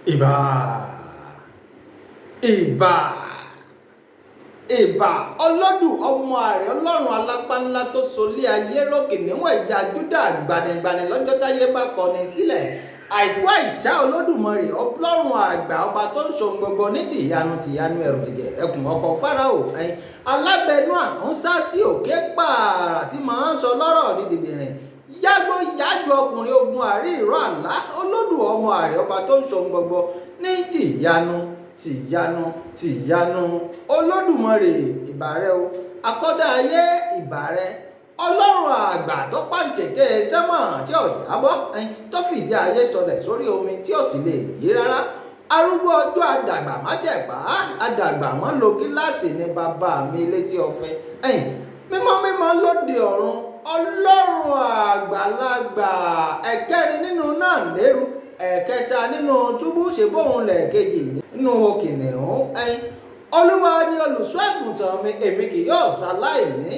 Ìbà, ìbà, ìbà ọlọ́dún ọmọ ààrẹ ọlọ́run alápá ńlá tó solé ayé rókè níwọ̀n ẹ̀yà Júdà gbanigbani lọ́jọ́ táyé bá kọni sílẹ̀. Àìkú àìsá Olódùmarè ọlọ́run àgbà ọba tó ń ṣohun gbogbo ní tìyanu tìyanu ẹ̀rù jẹ̀jẹ̀ ẹkùn ọkọ̀ Fáráò ẹ̀yìn alábẹ́nú àrùn sá sí òkè pààrà tí màá ń sọ lọ́rọ̀ ní dìdìrìn yágbó yájú ọkùnrin ogun àrí ìró àlá olódù ọmọ ààrẹ ọba tó ń ṣohun gbogbo ní tìyanu tìyanu tìyanu Olódùmarè ìbà rẹ o, akọ́dá ayé ìbà rẹ, ọlọ́run àgbà tó pàǹtẹ̀tẹ̀ sẹ́mọ̀ tí ò jábọ́ tó fìdí ayé sọlẹ̀ sórí omi tí ò sì lè yí rárá, arúgbó ọjọ́ àdàgbà mátẹ̀pá àdàgbà mọ́ lo gíláàsì ní bàbá mi létí ọ̀fẹ́ mímọ́ mímọ́ lóde ọ̀run ọlọ́run àgbàlagbà ẹ̀kẹrin nínú náà lérú ẹ̀kẹta nínú túbú ṣe bóun lẹ̀kejì nínú òkìnìún. Olúwa ni olùṣọ́ àgùntàn mi, èmi kì yóò ṣaláìní.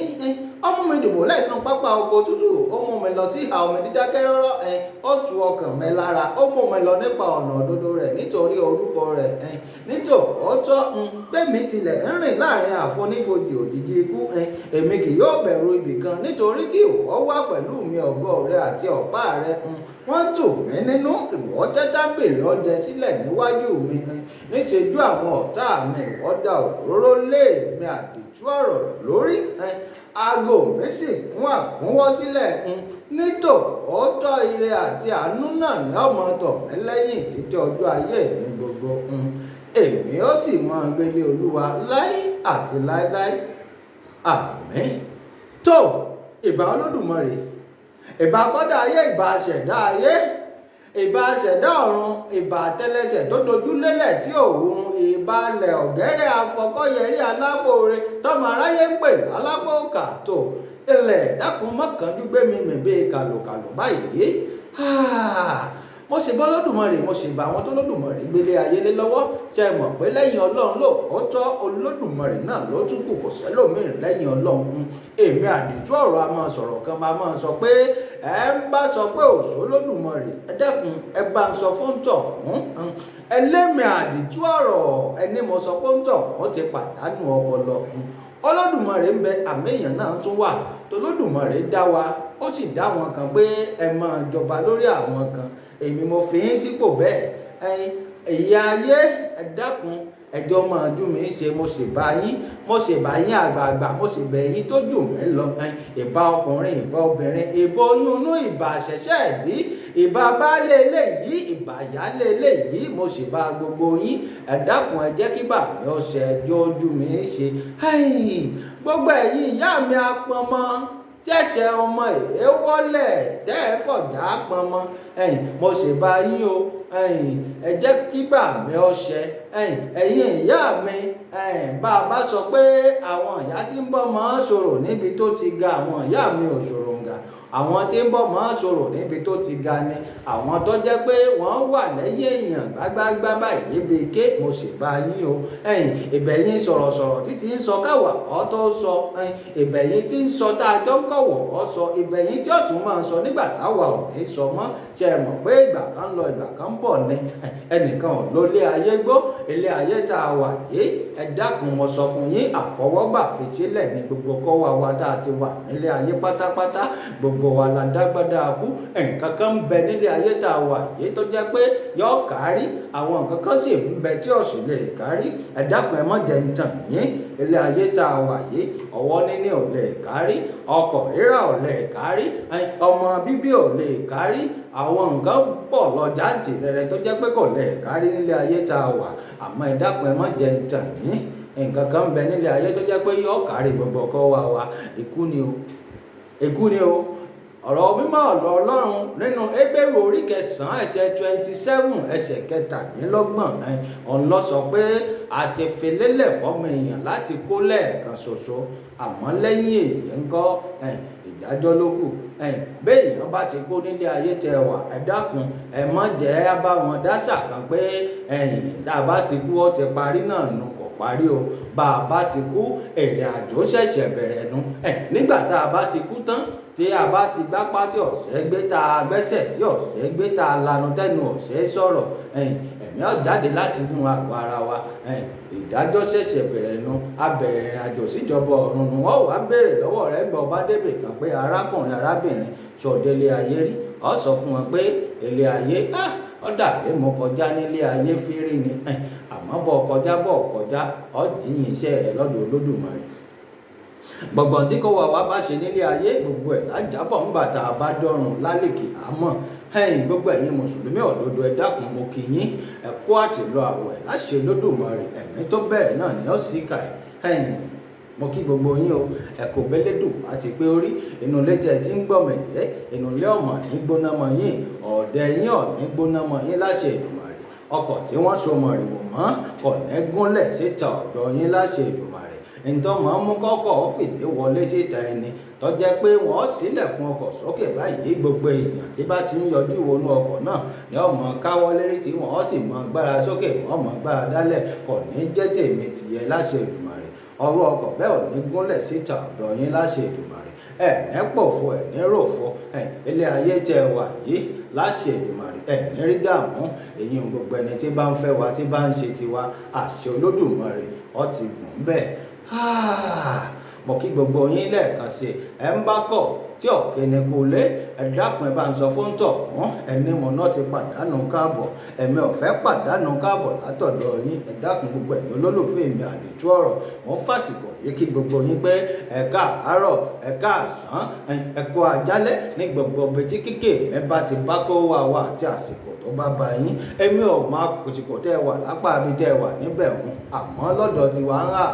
Ó mú mi dùbúlẹ̀ nínú pápá oko tútù, ó mú mi lọ sí ìhà omi dídákẹ́ rọ́rọ́, ó tu ọkàn mi lára, ó mú mi lọ nípa ọ̀nà òdodo rẹ̀ nítorí orúkọ rẹ̀. Nítòótọ́ pé mi tilẹ̀ ń rìn láàrin àfonífojì òjìji ikú, èmi kì yóò bẹ̀rù ibì kan nítorí tí ìwọ wà pẹ̀lú mi, ọ̀gọ́ rẹ àti ọ̀pá rẹ wọ́n tù mí nínú. Ìwọ tẹ́ tábìlì ọdẹ sílẹ̀ níwájú mi níṣejú àwọn ọ̀tá mi, ìwọ da òróró lé mi àdìtú ọ̀rọ̀ lórí, aago mi sì kún àkúnwọ́ sílẹ̀. Nítòótọ́ ire àti àánú náà ní ọmọ tọ̀ mí lẹ́yìn títí ọjọ́ ayé mi gbogbo, èmi ó sì máa gbélé Olúwa láé àti láéláé. Àmín. Tó ìbà Olódùmarè, ìbà kọ́dá ayé, ìbà ṣẹ̀dá ayé, ìbà ṣẹ̀dá ọ̀run, ìbà tẹ́lẹsẹ̀ tó dojú lélẹ̀ tí òun, ìbà lẹ̀ ọ̀gẹ́rẹ́ afọkọ́yẹrí alábòore tọmọ aráyé ń pè lálábòkà. Tó ilẹ̀ dákun mọ́kànjú gbé mi mì bíi kàlòkàlò báyìí. Mo ṣe bọ́ Olódùmarè, mo ṣe bá àwọn tó Olódùmarè gbélé ayé lé lọ́wọ́. Ṣe mọ̀ pé lẹ́yìn Ọlọ́run lóòótọ́ Olódùmarè náà ló tún kù, kò sẹ́lòmíràn lẹ́yìn Ọlọ́run. Èmi àdìtú ọ̀rọ̀ a máa sọ̀rọ̀ kan máa máa sọ pé ẹ ń bá sọ pé òṣó Olódùmarè, ẹ dẹ́kun ẹ bá ń sọ fún tọ̀hún. Ẹlẹ́mì àdìtú ọ̀rọ̀ ẹni mo sọ pé ń tọ̀hún ti pàdánù ọpọlọ. Olódùmarè ń bẹ, àmì èèyàn náà tún wà. Tolódùmarè dá wa, ó sì dá wọn kan pé ẹ máa jọba lórí àwọn kan. Èmi mo fi yín sípò bẹ́ẹ̀. Ẹ̀yin ayé ẹ dákun ẹjọ́ máa jú mi ṣe, mo sì bá yín, mo sì bá yín àgbààgbà, mo sì bẹ̀ yín tó jù mí lọ. Ìbà ọkùnrin, ìbà obìnrin, ìbà oyún inú, ìbà ṣẹ̀ṣẹ̀ bí, ìbà baálé eléyìí, ìbà ìyálé eléyìí, mo sì bá gbogbo yín. Ẹ dákun ẹ jẹ́ kí bàbá ọ̀sẹ̀ ẹjọ́ ojú mi ṣe. Gbogbo ẹ̀yin ìyá mi apọnmọ tẹ̀sẹ̀ ọmọ èéwọ́lẹ̀ tẹ́ ẹ fọ̀já pọnmọ, mo sì bá yín o. Ẹ jẹ́ kí bàmí ọṣẹ. Ẹ̀yin ìyá mi, bá a bá sọ pé àwọn ìyá tí ń bọ́ mọ́ sọ̀rọ̀ níbi tó ti ga, àwọn ìyá mi ò ṣòròǹgà. Àwọn tí ń bọ̀ mọ́ sọ̀rọ̀ níbi tó ti ga ni àwọn tó jẹ́ pé wọ́n wà lẹ́yìn èèyàn gbágbágbá báyìí bíi ké, mo sì bá yín o. Ìbẹ̀yìn sọ̀rọ̀sọ̀rọ̀ títí ń sọ káwà ọ́ tó sọ, ìbẹ̀yìn tí ń sọ tá a jọ ń kọ̀wọ̀ ọ́ sọ, ìbẹ̀yìn tí ọ̀tún máa ń sọ nígbà táwa ò ní sọ mọ́. Ṣe mọ̀ pé ìgbà kan lọ ìgbà kan bọ̀ ni, ẹnìkan ò lólé ayé gbó, ilé ayé tá a wà yìí. Ẹ dákun mo sọ fún yín, àfọwọ́gbà fi sílẹ̀ ní gbogbo kọ́wa wa tá a ti wà nílé ayé pátápátá. Gbogbo wa la dágbádá kú. Nǹkan kan ń bẹ nílé ayé tá a wà yìí tó jẹ́ pé yọ kárí, àwọn nǹkan kan sì ń bẹ tí ò sì lè kárí. Ẹ dákun ẹ má jẹ́ ń tàn yín. Ilé ayé tá a wà yìí, ọwọ́ níní ò lè kárí, ọkọ̀ rírà ò lè kárí, ọmọ bíbí ò lè kárí. Àwọn nǹkan pọ̀ lọ jáǹtìrẹrẹ tó jẹ́ pé kò lè kárí nílé ayé tá a wà. Àmọ́ ẹ dákun ẹ má jẹ́ ń tàn yín. Nǹkan kan ń bẹ nílé ayé tó jẹ́ pé yọ kárí gbogbo ọkọ wa wa. Ikú ni o, ikú ni o. Ọ̀rọ̀ mímọ́ ọ̀rọ̀ Ọlọ́run nínú Hébérù orí kẹsàn-án ẹsẹ̀ 27 ẹsẹ̀ 27, òun ló sọ pé a ti fi lélẹ̀ fọ́mọ èèyàn láti kó lẹ́ẹ̀kan ṣoṣo, àmọ́ lẹ́yìn èyí ńkọ́ ìdájọ́ ló kù. Bẹ́ẹ̀ èèyàn bá ti kó nílé ayé tẹ wà, ẹ dákun ẹ má jẹ́ bá wọn dáṣà kan pé tá a bá ti kú ó ti parí náà nù. Kò parí o. Bá a bá ti kú, ìrìn àjò ṣẹ̀ṣẹ̀ bẹ̀rẹ̀ nu. Nígbà tá a bá ti kú tán, Tí a bá ti gbápá tí ọ̀sẹ̀ gbé ta gbẹ́sẹ̀ tí ọ̀sẹ̀ gbé ta lanu tẹnu ọ̀sẹ̀ sọ̀rọ̀, ẹ̀mí ó jáde láti inú àgọ́ ara wa. Ìdájọ́ ṣẹ̀ṣẹ̀ bẹ̀rẹ̀ nu, a bẹ̀rẹ̀ ìrìn àjò síjọba ọ̀run nu. Wọ́n wá béèrè lọ́wọ́ rẹ̀ gbọ́ bá débè kan pé arákùnrin arábìnrin sọ̀dẹ̀lẹ̀ ayé rí. Ó sọ fún wọn pé ilé ayé, ó dàbí mo kọjá nílé ayé fírí ni. Àmọ́ bọ́ kọjá bọ́ kọjá, ó jìyìn iṣẹ́ rẹ̀ lọ́dọ̀ Olódùmarè. Gbọ̀ngbọ̀n tí kò wà wá bá ṣe nílé ayé, gbogbo ẹ̀ lájàbọ̀ ń bàtà bá dọ̀run lálèkè àmọ́. Gbogbo ẹ̀yin mùsùlùmí òdodo, ẹ dákun mo kí yín, ẹ kú àtìlọ àwẹ̀ láṣẹ Olódùmarè, ẹ̀mí tó bẹ̀rẹ̀ náà ni ó sì kà ẹ̀. Mo kí gbogbo yín o, ẹ kò bẹ́lẹ́dùn àti pé orí inú ilé tẹ́ ẹ ti ń gbọ̀mọ̀ ẹ̀yẹ́, inú ilé ọmọ ní gbóná mọ́ yín, ọ̀dẹ yín ò ní gbóná mọ́ yín láṣẹ Èdùmàrè. Ọkọ̀ tí wọ́n so mọ̀rìwò mọ́ kò ní gúnlẹ̀ síta ọ̀dọ̀ yín láṣẹ Èdùmàrè. Ǹtọ́ máa ń mú kọ́kọ́ fìdí wọlé síta ẹni tó jẹ́ pé wọ́n ṣílẹ̀kùn ọkọ̀ sókè báyìí, gbogbo èèyàn tí bá ti ń yọjú wọnú ọkọ̀ náà ni ó mọ káwọ́ lérí tí wọ́n sì mọ gbára sókè, wọ́n mọ gbára dálẹ̀, kò ní jẹ́ tèmi tìyẹ láṣẹ Èdùmàrè. Ọrọ̀ ọkọ̀ bẹ́ẹ̀ ò ní gúnlẹ̀ síta ọ̀dọ̀ yín láṣẹ Èdùmàrè. Ẹ ní pòfo, ẹ ní ròfo, ilé ayé tẹ wà yìí láṣẹ Èdùmàrè, ẹ ní rí dààmú. Èyí ń gbogbo ẹni tí bá ń fẹ́ wa, tí bá ń ṣe tiwa, àṣẹ Olódùmarè ó ti gùn bẹ́ẹ̀. Mo kí gbogbo yín lẹ́ẹ̀kan sí ẹ ń bá kọ̀ tí ọ̀kẹ́ni kò lé, ẹ dákun ẹ bá ń sọ fún tọ̀hún ẹni mo náà ti pàdánù káàbọ̀, ẹ̀mí ọ̀fẹ́ pàdánù káàbọ̀ látọ̀dọ̀ yín. Ẹ dákun gbogbo ẹ̀yin olólùfẹ́ mi àdìtú ọ̀rọ̀, mo ń fàsìkò yìí kí gbogbo yín pé ẹ káàárọ̀, ẹ káàsán, ẹ kú àjálẹ́ ní gbogbo ibi tí kíkè mi bá ti bá kó wà wá àti àsìkò tó bá bá yín. Èmi ò máa kùtìkù tẹ́ wà lápá ibi tẹ́ wà níbẹ̀ òun, àmọ́ lọ́dọ̀ tiwa ń rà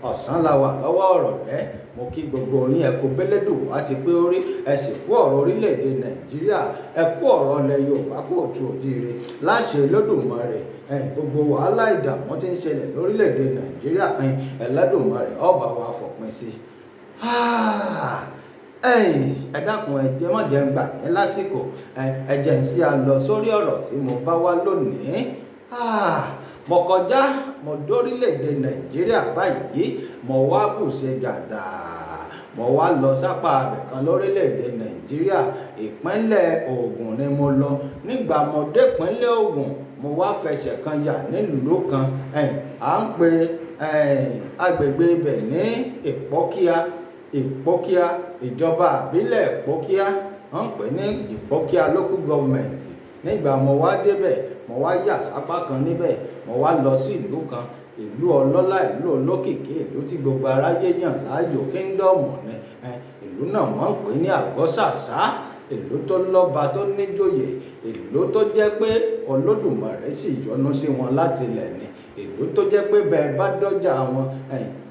ọ̀sán la wà lọ́wọ́ ọ̀rọ̀lẹ́. Mo kí gbogbo yín, ẹ kú bẹ́lẹ́dùn wá ti pé orí, ẹ sì kú ọ̀rọ̀ orílẹ̀-èdè Nàìjíríà, ẹ kú ọ̀rọ̀ ilẹ̀ Yorùbá kú òtún òjíire láṣẹ Olódùmarè. Gbogbo wàhálà ìdààmú tí ń ṣẹlẹ̀ lórílẹ̀-èdè Nàìjíríà, Ẹlẹ́dùmarè ó bá wa fòpin sí. Ẹ dákun, ẹ jẹ́ má jẹ́ ń gbà yín lásìkò, ẹ jẹ́ ń ṣí a lọ sórí ọ̀rọ̀ tí mo bá wá lónìí. Mo kọjá, mo dórílẹ̀-èdè Nàìjíríà báyìí, mo wá bùṣe gàdà, mo wá lọ sápá abẹ̀kan lórílẹ̀-èdè Nàìjíríà, ìpínlẹ̀ Ògùn ni mo lọ. Nígbà mo dé ìpínlẹ̀ Ògùn, mo wá fẹsẹ̀ kan yà nílùú kan, à ń pe agbègbè ibẹ̀ ní Ìpókíà, Ìpókíà, ìjọba àbílẹ̀ Ìpókíà, wọ́n ń pè ní Ìpókíà local government. Nígbà mo wá débẹ̀, mo wá yà sápá kan níbẹ̀, mo wá lọ sí ìlú kan, ìlú ọlọ́lá, ìlú olókìkí, ìlú tí gbogbo aráyé yàn láàyò, kíńdọ̀mù ni. Ìlú náà wọ́n ń pè ní Àgbọ́sàsá, ìlú tó lọ́ba tó níjòyè, ìlú tó jẹ́ pé Olódùmarè sì yọ́nú sí wọn láti ilẹ̀ ni, ìlú tó jẹ́ pé bẹ́ẹ̀ bá dọ́jà wọn,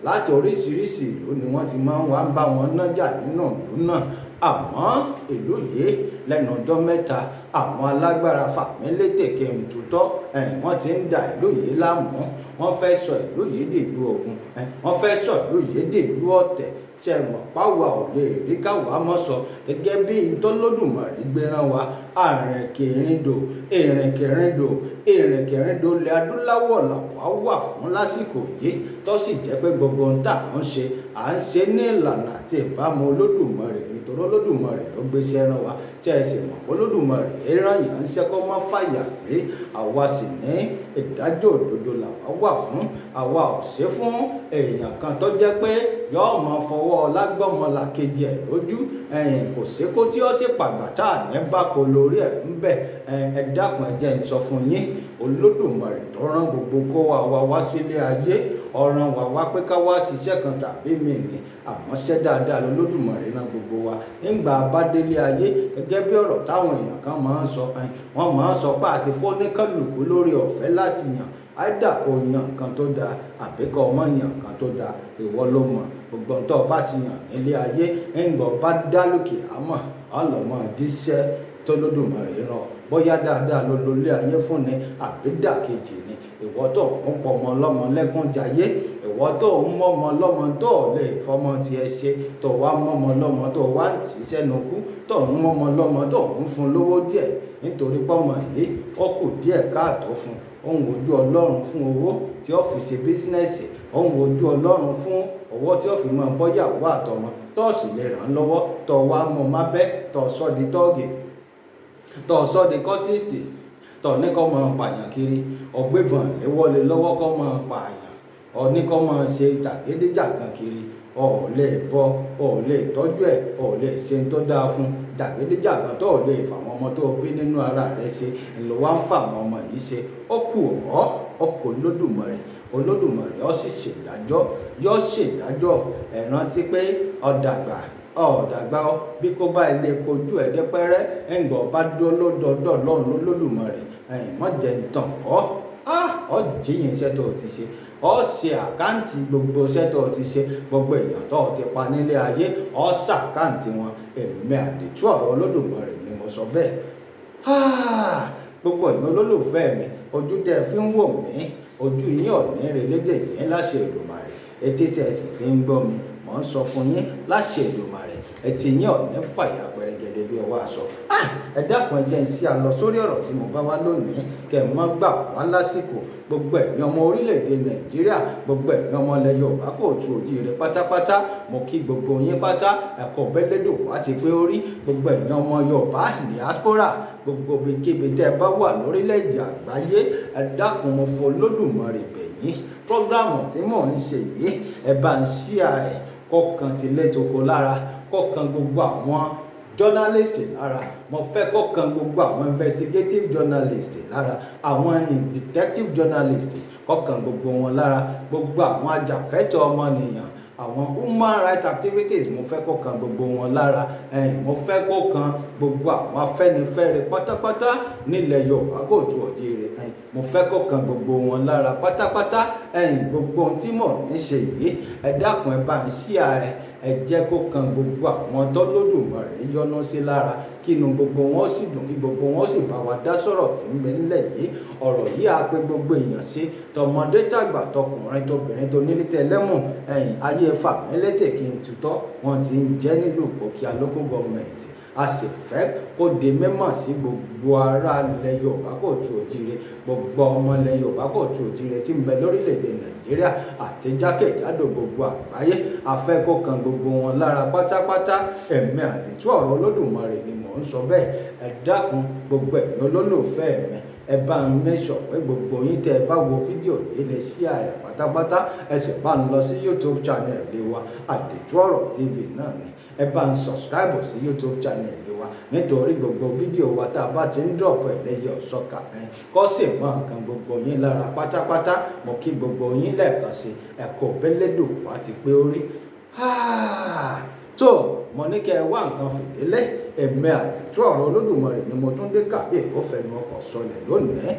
láti oríṣiríṣi ìlú ni wọ́n ti máa ń wá ń bá wọn nájà nínú ìlú náà. Àmọ́ ìlú yìí lẹ́nu ọjọ́ mẹ́ta, àwọn alágbára fàmílétè kí n tutọ́, wọ́n ti ń da ìlú yìí láàmú, wọ́n fẹ́ sọ ìlú yìí dìlú ogun, wọ́n fẹ́ sọ ìlú yìí dìlú ọ̀tẹ̀. Ṣé mọ̀ páwa ò lè rí káwa mọ́ sọ gẹ́gẹ́ bí ntọ́lódùmarè gbéra wa, àrìnkèrindò, ìrìnkèrindò, ìrìnkèrindò ilẹ̀ adúláwọ̀ làwa wà fún lásìkò yìí, tó sì jẹ́ pé gbogbo ohun tá à ń ṣe, à ń ṣe ní ìlànà àti ìbámu Olódùmarè, nítorí Olódùmarè ló gbéṣẹ́ rán wa. Ṣé ẹ sì mọ̀ pé Olódùmarè rán yàn ń ṣẹ́ kó má fàyà tí àwa sì ní ìdájọ́ òdodo làwa wà fún. Àwa ò ṣe fún èèyàn kan tó jẹ́ pé yóò máa fọwọ́ lágbọ́mọlàkejì ẹ̀ lójú, kò sí kó tí ó sì pàgbà tá à ní báko lórí ẹ̀ ń bẹ̀. Ẹ dákun, ẹ jẹ́ n sọ fún yín, Olódùmarè tó rán gbogbo kó wa wá wá sílé ayé, ọ̀ràn wa wá pé ká wá ṣiṣẹ́ kan tàbí mìíní, àmọ́ ṣẹ́ dáadáa lOlódùmarè rán gbogbo wa. Nígbà bá délé ayé, gẹ́gẹ́ bí ọ̀rọ̀ táwọn èèyàn kan máa ń sọ, wọ́n máa ń sọ pé àti fóníkálùkù lórí ọ̀fẹ́ láti yàn, áìdà kò yan nǹkan tó dáa àbí kó má yan nǹkan tó dáa, ìwọ ló mọ̀. Gbogbo ohun tó bá ti yàn nílé ayé, ńgbà bá dá lókè àmọ́, ọlọ́mọ jíṣẹ́ tOlódùmarè rán. Bóyá dáadáa ló lólé ayé fún ni àbí dàkejì ni. Ìwọ tó ń pọmọ lọ́mọ lẹ́kún jayé, ìwọ tó ń mọ́mọ lọ́mọ tó lè fọmọ tiẹ̀ ṣe, tó wá mọ́mọ lọ́mọ tó wá ń tì sẹ́nu kú, tó ń mọ́mọ lọ́mọ tó ń fún lówó díẹ̀ nítorí pọ́mọ yìí ó kù díẹ̀ káàtó fún. Ó ń wojú Ọlọ́run fún owó tí ó fi ṣe bísínẹ́sì, Ò ń wojú Ọlọ́run fún owó tí ó fi máa bọ́yàwó àtọmọ, tó sì lè ràn án lọ́wọ́, tó wá mú mábẹ́, tó sọ di tọ́ọ̀gì, tó sọ di cultist, tó ní kó máa pààyàn kiri, ọ̀gbẹ́bọ̀n léwọ́lé lọ́wọ́ kó máa pààyàn, ó ní kó máa ṣe jàgídíjàgan kiri. Ò lè bọ́, ò lè tọ́jú ẹ̀, ò lè ṣe tó dáa fún jàgídíjàgan, tó lè fà àwọn ọmọ tó bí nínú ara rẹ̀ ṣe ńlọ wá ń fà àwọn ọmọ yìí ṣe. Ó kù ọ́, ó kò Olódùmarè. Olódùmarè ó sì ṣèdájọ́, yóò ṣèdájọ́. Ẹ rántí pé ọ̀dàgbà ọ̀dàgbà ọ bí kò bá ilé pojú ẹ̀ dẹ́pẹ́rẹ́ ńgbọ̀ bá dó lódọọdọ lọ́run Olódùmarè. Ẹ̀yìn mọ́ jẹ́ ń tàn ọ́, ọ́ jíyìn iṣẹ́ tó ti ṣe, ọ́ ṣe account gbogbo iṣẹ́ tó ti ṣe, gbogbo èèyàn tó ti pa nílé ayé, ọ́ ṣ'account wọn. Èmi àdìtú ọ̀rọ̀ Olódùmarè ni mo sọ bẹ́ẹ̀. Gbogbo ẹ̀yin olólùfẹ́ mi, ojú tẹ́ ẹ fi ń wò mí, ojú yín ò ní relédè yín láṣẹ Èdùmàrè. Etí tí ẹ sì fi ń gbọ́ mi, mò ń sọ fún yín láṣẹ Èdùmàrè, etí yín ò ní fàyà pẹrẹgẹdẹ bí ọwọ́ aṣọ. Ẹ dákun, ẹ jẹ́ n sí àlọ sórí ọ̀rọ̀ tí mo bá wá lónìí, kẹ́ ẹ má gbà wá lásìkò. Gbogbo ẹ̀yin ọmọ orílẹ̀-èdè Nàìjíríà, gbogbo ẹ̀yin ọmọ ilẹ̀ Yorùbá kò tu òjíire pátápátá, mo kí gbogbo yín pátá. Ẹ̀kọ́ bẹ́lẹ́dùn wá ti pé orí. Gbogbo ẹ̀yin ọmọ Yorùbá diaspora, gbogbo ibikíbi tẹ́ ẹ bá wà lórílẹ̀-èdè àgbáyé, ẹ dákun, mo fọ Olódùmarè bẹ̀ yín. Program tí mò ń ṣe yìí, ẹ bá ń share ẹ̀ kọ́kàn tilé toko lára, kọ́kàn gbogbo àwọn journalist lára. Mo fẹ́ kọ́kàn gbogbo àwọn investigative journalist lára, àwọn detective journalist, kọ́kàn gbogbo wọn lára, gbogbo àwọn ajàfẹ́tọ̀ọ́ ọmọnìyàn, àwọn human rights activities, mo fẹ́ kọ́kàn gbogbo wọn lára. Ẹ̀yìn, mo fẹ́ kọ́kàn gbogbo àwọn Afẹ́nifẹ́re pátápátá nílẹ̀ Yorùbá kò tu òjíire. Ẹ̀yìn, mo fẹ́ kọ́kàn gbogbo wọn lára pátápátá. Ẹ̀yìn, gbogbo ohun tí mò ń ṣe yìí, ẹ dákun, ẹ bá ń share ẹ, ẹ jẹ́ kó kan gbogbo àwọn tọ́lódùmarè yọ́nú sí lára, kí inú gbogbo wọn sì dùn, kí gbogbo wọn sì bá wa dá sọ̀rọ̀ tí ń bẹ nílẹ̀ yìí. Ọ̀rọ̀ yìí á pé gbogbo èèyàn sí, tọmọdé tàgbà, tọkùnrin tóbìnrin, tó nílé tẹlẹ́mù. Ẹ̀yìn, ayé fàmílétè kí n tutọ́ wọ́n ti ń jẹ́ nílùú Ìpókíà local government. A sì fẹ́ kó di mímọ̀ sí gbogbo ará ilẹ̀ Yorùbá kò tu òjíire, gbogbo ọmọ ilẹ̀ Yorùbá kò tu òjíire tí ń bẹ lórílẹ̀‐èdè Nàìjíríà àti jákèjádò gbogbo àgbáyé. A fẹ́ kó kan gbogbo wọn lára pátápátá. Ẹ̀mí àdìtú ọ̀rọ̀ Olódùmarè ni mò ń sọ bẹ́ẹ̀. Ẹ dákun, gbogbo ẹ̀yin olólùfẹ́ mi, ẹ bá ń make sure pé gbogbo yín tẹ́ ẹ bá wo fídíò yìí lè share ẹ̀ pátápátá. Ẹ sì bá ń lọ sí YouTube channel wa, Àdìtú Ọ̀rọ̀ TV náà ni. Ẹ bá ń subscribe sí YouTube channel wa, nítorí gbogbo fídíò wa tá a bá ti ń drop ẹ̀ lẹ́yẹ ọ̀sọ́ka ẹ̀ kọ́ sì mọ́ nǹkan gbogbo yín lára pátápátá. Mo kí gbogbo yín lẹ́ẹ̀kan sí, ẹ̀kọ́ bẹ́lẹ́dùn wá ti pé orí tó. Mo ní kẹ́ ẹ wá nǹkan fìdílé. Èmi àdìtú ọ̀rọ̀ Olódùmarè ni mo tún dé kàbí ìkófẹ́nu ọkọ̀ sọlẹ̀ lónìí.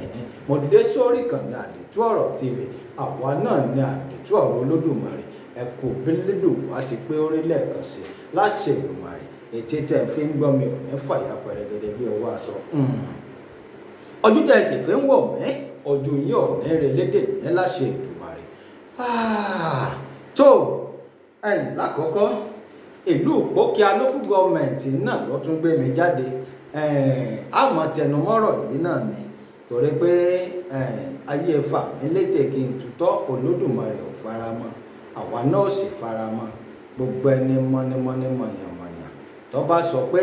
Mo dé sórí ìkànnì Àdìtú Ọ̀rọ̀ TV. Àwa náà ni Àdìtú Ọ̀rọ̀ Olódùmarè. Ẹ̀kọ́ bẹ́lẹ́dùn wá ti pé orí lẹ́ẹ̀kan sí láṣẹ Èdùmàrè. Ètí tẹ́ fi ń gbọ́ mi ò ní fàyà pẹrẹgẹdẹ bí ọwọ́ aṣọ. Ojú tẹ́ sì fi ń wò mí, ojú yín ò ní relédè yín láṣẹ Èdùmàrè. Tó ẹ̀yìn lákọ̀ọ́kọ́, ìlú Ìpókíà local government náà ló tún gbé mi jáde. Àmọ́ tẹnumọ́rọ̀ yìí náà ni, torí pé ayé fàmílétè kí n tutọ́, Olódùmarè ò faramọ́, àwa náà ò sì faramọ́. Gbogbo ẹni mọ́nímọ́ní mọ̀yànmọ̀yàn tó bá sọ pé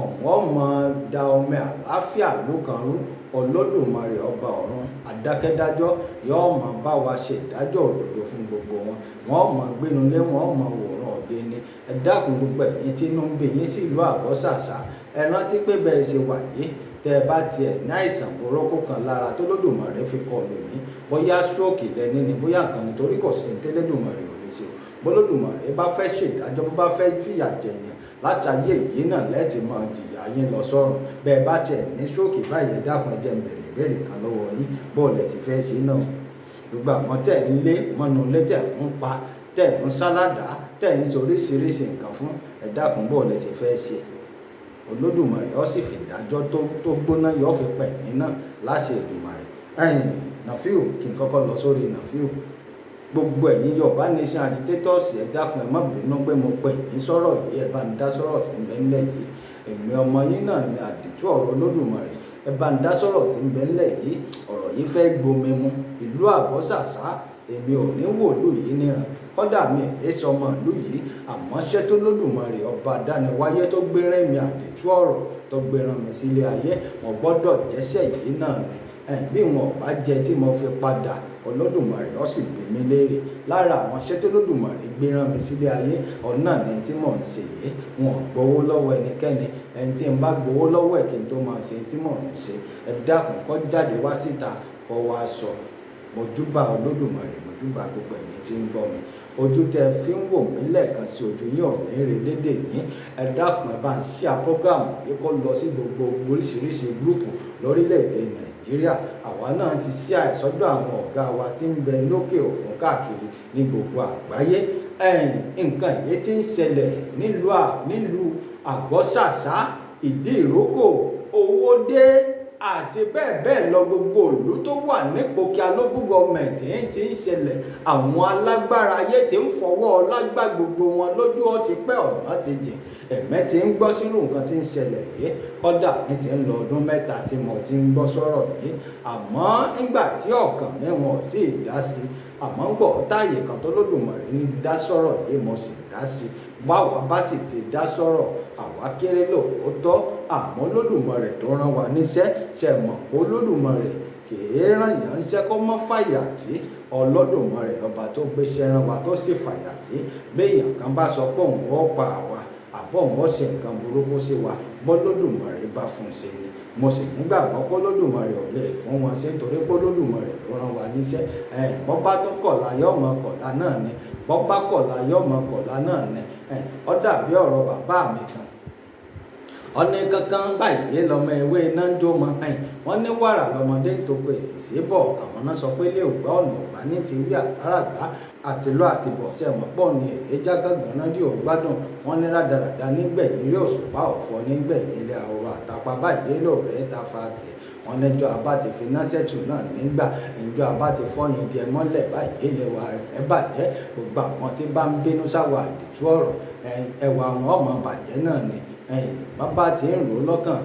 ọ̀wọ́n mọ̀ da omi àlàáfíà ló kan rú, Olódùmarè ọba ọ̀run adákẹ́dájọ́ yóò máa bá wa ṣe ìdájọ́ òdodo fún gbogbo wọn. Wọn máa gbénu lé, wọn máa wòran òde ni. Ẹ dákun, gbogbo ẹ̀yin tí inú ń bí yín sí ìlú Àgọ́sàsà, ẹ rántí pé bẹ́ẹ̀ ṣe wà yìí, tẹ́ ẹ bá tiẹ̀ ní àìsàn burúkú kan lára tó Lódùmarè fi kọlù yín, bóyá stroke lẹ́ni ni, bóyá nǹkan nítorí kò sí tẹ́lẹ̀dùmarè ò lè ṣe. Bólódùmarè bá fẹ́ ṣèdájọ́, bó bá fẹ́ fìyà jẹ̀yàn, látàyè yìí náà lẹ́ẹ̀tì máa jìyà yín lọ sọ́run. Bẹ́ẹ̀ bá tiẹ̀ ní stroke báyìí, ẹ dákun, ẹ jẹ́ n bèrè ìbéèrè kan lọ́wọ́ yín: bọ́ọ̀lù ẹ̀ ti fẹ́ ṣe náà? Gbogbo àwọn tẹ̀ ń lé mọ́nú ilé, tẹ̀ ń pa, tẹ̀ ń sálàdá, tẹ̀ ń ṣe oríṣiríṣi nǹkan fún, ẹ dákun, bọ́ọ̀lù ẹ̀ ti fẹ́ ṣe? Olódùmarè ó sì fi ìdájọ́ tó gbóná yóò fi pẹ̀ yín náà láṣẹ Èdùmàrè. Ẹ̀yìn Nàfíù, kí n kọ́kọ́ lọ sórí Nàfíù. Gbogbo ẹ̀yin Yorùbá Nation agitators, ẹ dákun, ẹ má bínú pé mo pè yín sọ̀rọ̀ yìí. Ẹ bá ń dá sọ̀rọ̀ tí ń bẹ ńlẹ̀ yìí. Èmi ọmọ yín náà ni Àdìtú ọ̀rọ̀ Olódùmarè. Ẹ bá ń dá sọ̀rọ̀ tí ń bẹ ńlẹ̀ yìí. Ọ̀rọ̀ yìí fẹ́ gbomi mu. Ìlú Àgọ́sàsá Èmi ò ní wòlú yìí níran, kódà mi è sọmọ ìlú yìí. Àmọ́ ṣé tó lódùmarè ọba dániwáyé tó gbéràn mi àdìtú ọ̀rọ̀ tó gbéràn mi sílé ayé, mo gbọ́dọ̀ jẹ́sẹ̀ yìí náà ni. Bí wọn ò bá jẹ tí mo fi padà, Olódùmarè ó sì bi mí léèrè. Lára àwọn iṣẹ́ tó lódùmarè gbéràn mi sílé ayé, ọ̀nà ni tí mò ń ṣe yìí. Wọn ò gbowó lọ́wọ́ ẹnikẹ́ni. Ẹni tí ń bá gbowó lọ́wọ́ ẹ̀ kí n tó máa ṣe tí mò ń ṣe. Ẹ dákun, kó jáde wá síta, kó wá sọ. Mo júbà Olódùmarè, mo júbà gbogbo ẹ̀yin tí ń gbọ́ mi. Ojú tẹ fi ń wò mí lẹ́ẹ̀kan sí ojú yín ò ní rí lédè yín. Ẹ dákun, ẹ bá ń share program yìí kó lọ sí gbogbo oríṣiríṣi gúrúùpù lórílẹ̀-èdè Nàìjíríà. Àwa náà ti share ẹ̀ sọ́dọ̀ àwọn ọ̀gá wa tí ń bẹ lókè òkun káàkiri ní gbogbo àgbáyé. Nǹkan yìí tí ń ṣẹlẹ̀ nílùú Àgọ́ṣàṣá, Ìdí Ìrókò, Owódé àti bẹ́ẹ̀ bẹ́ẹ̀ lọ, gbogbo ìlú tó wà nípòkí local government ti ń ṣẹlẹ̀. Àwọn alágbára ayé ti ń fọwọ́ lágbá gbogbo wọn lójú, ó ti pẹ́, ọ̀nà ti jìn. Ẹ̀mẹ́ ti ń gbọ́ sírú nǹkan tí ń ṣẹlẹ̀ yìí. Kódà ní ti ń lọ ọdún 3 tí mo ti ń gbọ́ sọ̀rọ̀ yìí. Àmọ́ nígbà tí ọ̀kan mi wọn ò tí ì dá sí, àmọ́ ń gbọ́ táyè kan tó lódùmarè ní dá sọ̀rọ̀ yìí, mo sì dá sí. Báwa bá sì ti dá sọ̀rọ̀, àwa kéré lóòótọ́, àmọ́ Olódùmarè tó rán wa níṣẹ́, ṣe mọ̀ pé Olódùmarè kì í rán yàn níṣẹ́ kó mọ́ fàyà tí. Olódùmarè lọ́ba tó gbéṣẹ́ rán wa tó sì fàyà tí. Béèyàn kan bá sọ pé òun ó pa àwa, àbọ̀ òun ó ṣe nǹkan burúkú sí wa, bọ́lódùmarè bá fún un ṣe ni. Mo sì nígbàgbọ́ pé Olódùmarè ò lè fún wọn ṣe nítorí pé Olódùmarè ló rán wa níṣẹ́. Bọ́ bá tó kọ̀la yóò mọ kọ̀la náà ni. Bọ́ bá kọ̀la yóò mọ kọ̀la náà ni. Ó dàbí ọ̀rọ̀ bàbá mi kan. Ọ̀nì kankan báyìí lọmọ ewé iná ń jó mọ. Wọ́n ní wàrà lọmọdé ń toko èsìsì bọ̀. Àwọn náà sọ pé ilé ògbà ọ̀nà ògbà ní ti wí àtàràgbà àti lọ àti bọ̀. Ṣé mọ̀ pọ̀ ni èyí já gángan náà dí ò gbádùn. Wọ́n ní rádaràda nígbẹ̀yìn ilé òṣùpá ọ̀fọ̀ nígbẹ̀yìn ilé ahoro àtàpà báyìí lóòrè ta fa tiẹ̀. Wọ́n ní ìjọ abá ti fi násẹ̀tù náà nígbà, ìjọ abá ti fọyín di ẹ mọ́lẹ̀ báyìí lẹ́wà rẹ̀ ẹ bàjẹ́. Gbogbo àwọn tí bá ń bínú sáwọ àdìtú ọ̀rọ̀, ẹwà wọn ọmọ bàjẹ́ náà ni. Bàbá tí ń rò lọ́kàn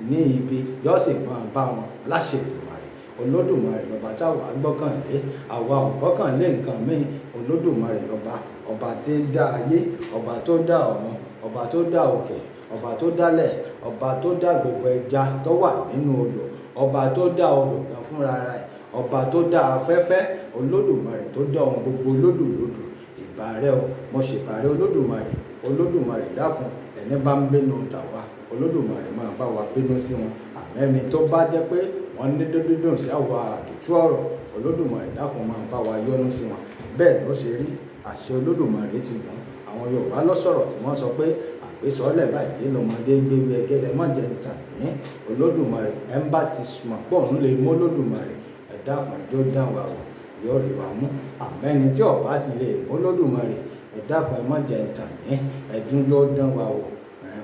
ní ibi yóò sì máa bá wọn láṣẹ Èdùmàrè. Olódùmarè lọ́ba táwa gbọ́kàn lé, àwa ò gbọ́kàn lé nǹkan míì. Olódùmarè lọ́ba, ọba tí ń dá ayé, ọba tó dá ọ̀run, ọba tó dá òkè, ọba tó dálẹ̀, ọba tó dá gbogbo ẹja tó wà nínú odò, ọba tó dá odò gan fúnra rẹ̀, ọba tó dá afẹ́fẹ́, Olódùmarè tó dá ohun gbogbo lódùlódù. Ìbà rẹ o, mo ṣèbà rẹ Olódùmarè. Olódùmarè dákun, ẹni bá ń bínú tàwa, Olódùmarè máa bá wa bínú sí wọn. Àmọ́ ẹni tó bá jẹ́ pé wọ́n ní dídùn sí àwa àdìtú ọ̀rọ̀, Olódùmarè dákun máa bá wa yọ́nú sí wọn. Bẹ́ẹ̀ ló ṣe rí. Àṣẹ Olódùmarè ti gùn. Àwọn Yorùbá ló sọ̀rọ̀ tí wọ́n sọ pé àgbésọ́lẹ̀ báyìí lọmọdé gbéwé ẹgẹ́dẹ́ má jẹ́ ń tàn yín. Olódùmarè ẹ ń bá ti mọ̀ pé òun lè mú Olódùmarè, ẹ dákun ẹjọ́ dán wa wò, yóò rí wa mú. Àmọ́ ẹni tí ò bá ti lè mú Olódùmarè, ẹ dákun ẹ má jẹ́ ń tàn yín, ẹdún ló dán wa wò.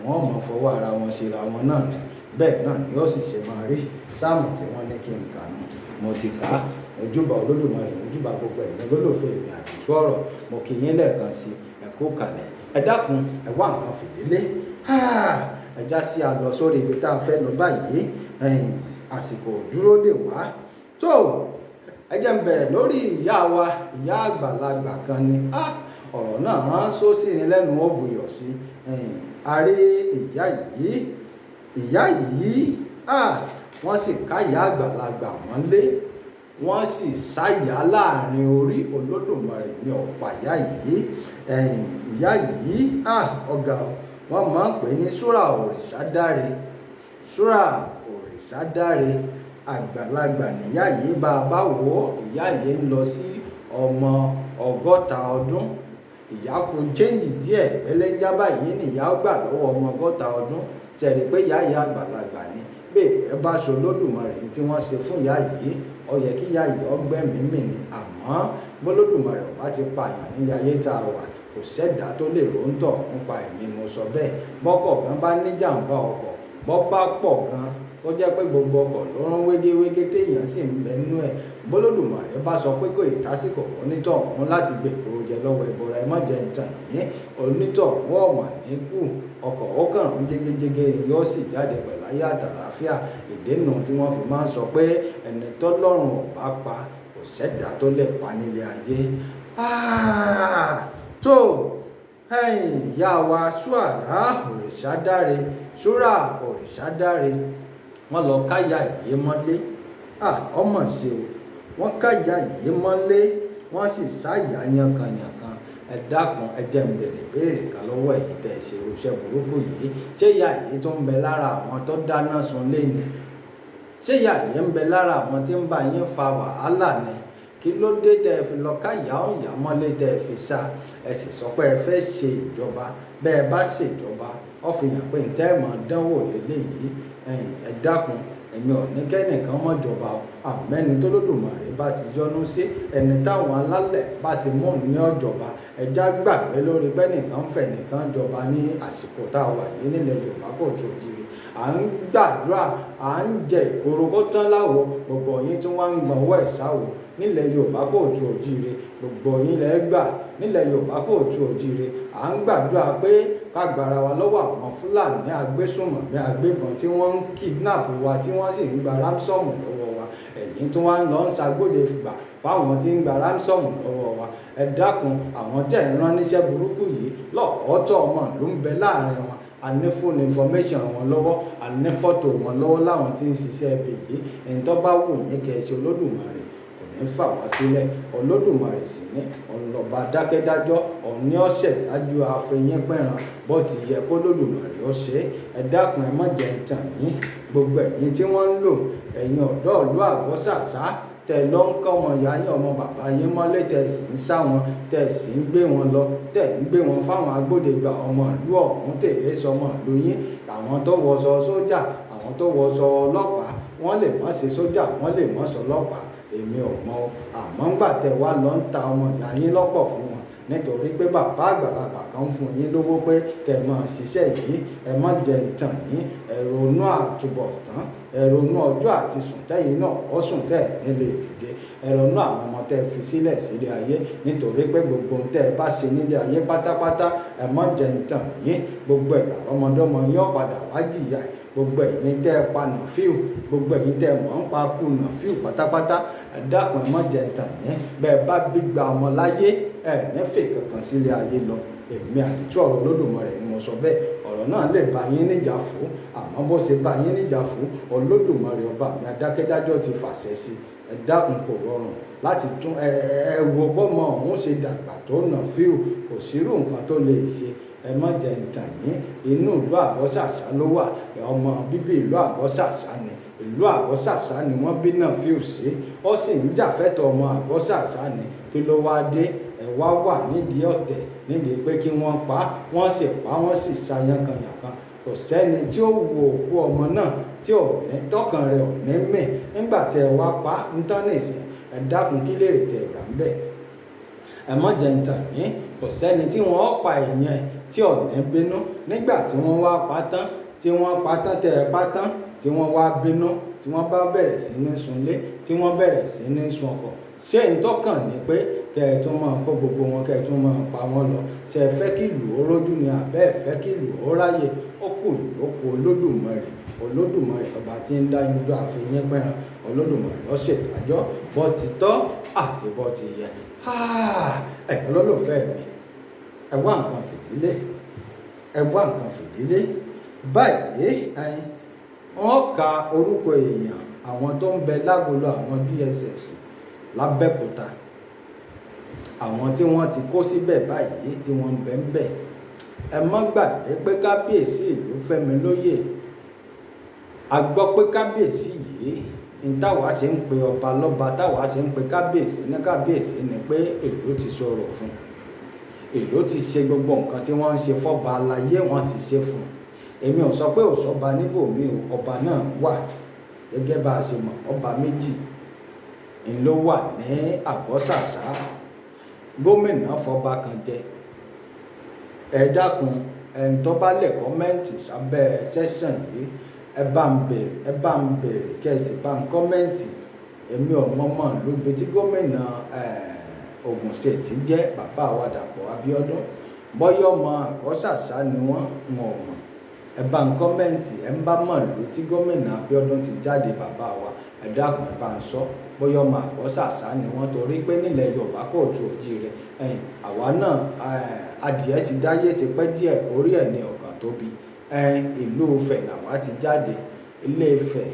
Wọ́n mọ̀ fọwọ́ ara wọn ṣe ra wọn náà ni. Bẹ́ẹ̀ náà ni ó sì ṣe máa rí. Sáàmù tí wọ́n ní kí n kà nù, mo ti kà á. Ojúbà Olódùmarè, ojúbà gbogbo ẹ̀yin olólùfẹ́ mi àdìtú ọ̀rọ̀, mo kí yín lẹ́ẹ̀kan sí, ẹ kú kalẹ̀. Ẹ dákun, ẹ wá nǹkan fìdílé. Ẹ já sí a lọ sórí ibi tá a fẹ́ lọ báyìí. Àsìkò dúró dè wá. Tó, ẹ jẹ́ n bẹ̀rẹ̀ lórí ìyá wa, ìyá àgbàlagbà kan ni. Ọ̀rọ̀ náà hán só sí ni lẹ́nu, ó buyọ̀ sí. A rí ìyá yìí, ìyá yìí, wọ́n sì ká ìyá àgbàlagbà mọ́lé. Wọ́n sì sáyà láàrin orí Olódùmarè ní ọ̀pá ìyá yìí. Ìyá yìí, ọ̀gá, wọ́n máa ń pè ní Súrà Òrìṣàdáre. Súrà Òrìṣàdáre. Àgbàlagbà nìyá yìí. Bá a bá wò ó, ìyá yìí ń lọ sí ọmọ 60 ọdún. Ìyá kù chéǹjì díẹ̀ pẹ́lẹ́njá báyìí ni ìyá gbà lọ́wọ́ ọmọ 60 ọdún. Ṣé rí pé ìyá yìí àgbàlagbà ni? Bẹ́ẹ̀ ẹ bá ṣe Olódùmarè tí wọ́n ṣe fún ìyá yìí, ó yẹ kí ìyá yìí ọgbẹ́mí mì ni. Àmọ́ b'Olódùmarè ò bá ti pa àyàn nílé ayé tá a wà, kò sẹ́dá tó lè róńtọ̀ nípa ẹ̀mí, mo sọ bẹ́ẹ̀. Bọ́kọ̀ gan bá níjàmbá ọkọ̀, bọ́ bá pọ̀ gan, tó jẹ́ pé gbogbo ọkọ̀ ló rán wégéwégé téèyàn sì ń bẹ nínú ẹ̀. B'Olódùmarè bá sọ pé kò ì tásìkò fún onítọ̀hún láti gbé ìkoro jẹ lọ́wọ́ ẹbọra, ẹ má jẹ́ ń tàn yín, onítọ̀hún ọ̀mà ní kú. Ọkọ̀ ó kàn rún jégéjégé ni yóò sì jáde pẹ̀lú ayé àtàlàáfíà. Ìdènà tí wọ́n fi máa ń sọ pé ẹni tọ́lọ́run ò bá pa, kò Kò sẹ́dá tó lè pa nílé ayé. Tó ìyá wa Ṣúàrà Òrìṣàdáre, Ṣúrà Òrìṣàdáre, wọ́n lọ káyà yìí mọ́lé. Ọmọ ṣe o, wọ́n káyà yìí mọ́lé, wọ́n sì sáyà yankanyankan. Ẹ dákun, ẹ jẹ́ n béèrè béèrè kan lọ́wọ́ ẹ̀yin tẹ́ ẹ ṣe irúṣẹ́ burúkú yìí. Ṣé ìyá yìí tó ń bẹ lára àwọn tó dáná sun lé ni? Ṣé ìyá yìí ń bẹ lára àwọn tí ń bá yín fa wàhálà ni? Kí ló dé tẹ́ ẹ fi lọ káyà ọ̀yà mọ́lé tẹ́ ẹ fi sá? Ẹ sì sọ pé ẹ fẹ́ ṣe ìjọba. Bẹ́ẹ̀ bá ṣèjọba, ó fi hàn pé ntẹ́ ẹ̀ mọ̀ dánwò lélẹ́yìí. Ẹ dákun, èmi ò ní kẹ́nìkan mọ́ jọba o. Àmẹ́ni tó Olódùmarè bá ti yọ́nú sí, ẹni táwọn alálẹ̀ bá ti mú ní ọ̀jọba. Ẹja gbàgbé lórí pé nìkan fẹ̀ nìkan jọba ní àsìkò tá a wà yìí nílẹ̀ Yorùbá kò tó jíire. À ń gbàdúrà, à ń jẹ ìkorò kó tán láwo, gbogbo yín tí wọ́n ń gbọ̀nwọ́ ẹ̀ sáwo nílẹ̀ Yorùbá kò tó jíire. Gbogbo yín lẹ gbà nílẹ̀ Yorùbá kò tó jíire. À ń gbàdúrà pé ká gbára wa lọ́wọ́ àwọn Fúlàní agbésùnmọ̀mí agbébọn tí wọ́n ń kidnap wa, tí wọ́n sì ń gba ransom lọ́wọ́ wa. Ẹ̀yin tí wọ́n ń lọ ń ṣàgbọ́dẹ fìgbà fáwọn tí ń gba ransom lọ́wọ́ wa. Ẹ dákun, àwọn tẹ̀ ń rán níṣẹ́ burúkú yìí lọ́ọ̀ọ́tọ̀ ọmọ ló ń bẹ láàrin wọn. A ní full information wọn lọ́wọ́, a ní fọ́tò wọn lọ́wọ́ láwọn tí ń ṣiṣẹ́ ibi yìí. Ẹni tó bá wù yín kẹ́ ẹ ṣe, Olódùmarè kò ní fà wá sílẹ̀. Olódùmarè sì ní ọlọ́ba dákẹ́dájọ́, òní ọ̀sẹ̀ dájú àfẹ̀yìn pẹ̀ràn bó ti yẹ kó Olódùmarè ó ṣe. Ẹ dákun, ẹ má jẹ́ ń tàn yín. Gbogbo ẹ̀yin tí wọ́n ń lò, ẹ̀yin ọ̀dọ́ ìlú Àgọ́sàsá, tẹ lọ ń kọ́ ọmọ ìyá yín, ọmọ bàbá yín mọ́lé, tẹ sì ń sá wọn, tẹ sì ń gbé wọn lọ, tẹ ń gbé wọn fáwọn agbódegbà ọmọ ìlú ọ̀hún tèé sọmọ ìlú yín. Àwọn tó wọṣọ sójà, àwọn tó wọṣọ ọlọ́pàá, wọ́n lè má ṣe sójà, wọ́n lè má ṣe ọlọ́pàá, èmi ò mọ̀ o. Àmọ́ ńgbà tẹ wá lọ ń ta ọmọ ìyá yín lọ́pọ̀ fún wọn nítorí pé bàbá àgbàlagbà kan ń fún yín lówó pé kẹ́ ẹ máa ṣiṣẹ́ yìí, ẹ má jẹ́ ń tàn yín. Ẹ ronú àtúbọ̀tán, ẹ ronú ọjọ́ àti sùn tẹ́yìn náà ó sùn tẹ́ ẹ̀ nílé dìde. Ẹ ronú àwọn ọmọ tẹ́ ẹ fi sílẹ̀ sílé ayé nítorí pé gbogbo ohun tẹ́ ẹ bá ṣe nílé ayé pátápátá, ẹ má jẹ́ ń tàn yín. Gbogbo ẹ̀ làrọ́mọdọ́mọ yín ó padà wá jìyà ẹ̀. Gbogbo ẹ̀yin tẹ́ ẹ pa Nàfíù, gbogbo ẹ̀yin tẹ́ ẹ mọ̀ ń pa kú Nàfíù pátápátá, ẹ dákun, ẹ má jẹ́ ń tàn yín. Bẹ́ẹ̀ bá bí gba ọmọ láyé, ẹ ní fè kankan sílé ayé lọ. Èmi Àdìtú ọ̀rọ̀ Olódùmarè ni mo sọ bẹ́ẹ̀. Ọ̀rọ̀ náà lè bá yín níjà fún, àmọ́ bó ṣe bá yín níjà fún, Olódùmarè ọba mi adákẹ́dájọ́ ti fàṣẹ sí. Ẹ dákun, kò rọrùn láti tún ẹ wo bọ́mọ òun ṣe dàgbà tó Nàfíù, kò sírú nǹkan tó lè ṣe. Ẹ má jẹ́ ń tàn yín. Inú ìlú Àgọ́sàsá ló wà, ọmọ bíbí ìlú Àgọ́sàsá ni. Ìlú Àgọ́sàsá ni wọ́n bí Nàfíù sí, ó sì ń jàfẹ́tọ̀ ọmọ Àgọ́sàsá ni. Kí ló wá dé? Ẹ wá wà nídìí ọ̀tẹ̀, nídìí pé kí wọ́n pa, wọ́n sì pa, wọ́n sì sa yankanyankan. Kò sẹ́ni tí ó wo òkú ọmọ náà tí ò ní tọkàn rẹ̀ ò ní mì nígbà tẹ́ ẹ wá pa ń tán nìsín. Ẹ dákun, kí lèrè tẹ́ ẹ gbà ń bẹ̀? Ẹ má jẹ́ ń tàn yín. Kò sẹ́ni tí wọ́n pa èèyàn tí ò ní bínú nígbà tí wọ́n wá pa tán, tí wọ́n pa tán, tẹ́ ẹ pa tán, tí wọ́n wá bínú, tí wọ́n bá bẹ̀rẹ̀ sí ní sunlé, tí wọ́n bẹ̀rẹ̀ sí ní sun ọkọ̀. Ṣé ń tọ́kàn ni pé kẹ́ ẹ tún máa kó gbogbo wọn, kẹ́ ẹ tún máa pa wọ́n lọ? Ṣé ẹ fẹ́ kí ìlú ó rójú ni àbẹ́ ẹ fẹ́ kí ìlú ó ráyè? Ó kù ìyókù Olódùmarè. Olódùmarè ọba tí ń dá yúdó àfihàn pẹ̀ràn, Olódùmarè ó ṣèdájọ́ bó ti tọ́ àti bó ti yẹ. Ẹ̀yin olólùfẹ́ mi, ẹ wá nǹkan fìdílé, ẹ wá nǹkan fìdílé báyìí. Wọ́n ka orúkọ èèyàn àwọn tó ń bẹ lágolo àwọn DSS lábẹ́òkúta, àwọn tí wọ́n ti kó síbẹ̀ báyìí tí wọ́n ń bẹ ń bẹ̀. Ẹ má gbàgbé pé kábíyèsí ìlú Fẹ́mi lóyè. A gbọ́ pé kábíyèsí yìí ní táwa ṣe ń pe ọba lọ́ba, táwa ṣe ń pe kábíyèsí ní kábíyèsí ni pé ìlú ti sọ̀rọ̀ fún, ìlú ti ṣe gbogbo nǹkan tí wọ́n ń ṣe fọ́ba aláyé, wọ́n ti ṣe fún un. Èmi ò sọ pé ò sọba níbòmí o, ọba náà wà. Gẹ́gẹ́ bá a ṣe mọ̀, ọba méjì ń ló wà ní Àgọ́sàsá. Gómìnà fọba kan jẹ. Ẹ dákun, ẹni tó bá lè comment sábẹ́ session yìí, ẹ bá ń bèrè, ẹ bá ń bèrè, kẹ́ ẹ sì bá ń comment. Èmi ò mọ̀mọ́ lóbi tí gómìnà Ogun State jẹ́, bàbá wa Dàpọ̀ Abíọ́dún, bọ́yọ̀ ọmọ Àgọ́sàsá ni wọ́n, wọn ò mọ̀. Ẹ bá ń comment. Ẹ ń bá mọ̀ ló tí gómìnà Abíọ́dún ti jáde, bàbá wa, ẹ dákun, ẹ bá ń sọ. Bóyá ọmọ Àgbọ́sàsá ni wọ́n, torí pé nílẹ̀ Yorùbá kò tu òjíire. Ẹ̀yìn àwa náà, adìẹ ti dáyé ti pẹ́ díẹ̀, orí ẹ̀ ní ọ̀kan tóbi. Ìlú Ifẹ̀ làwa ti jáde. Ilé Ifẹ̀,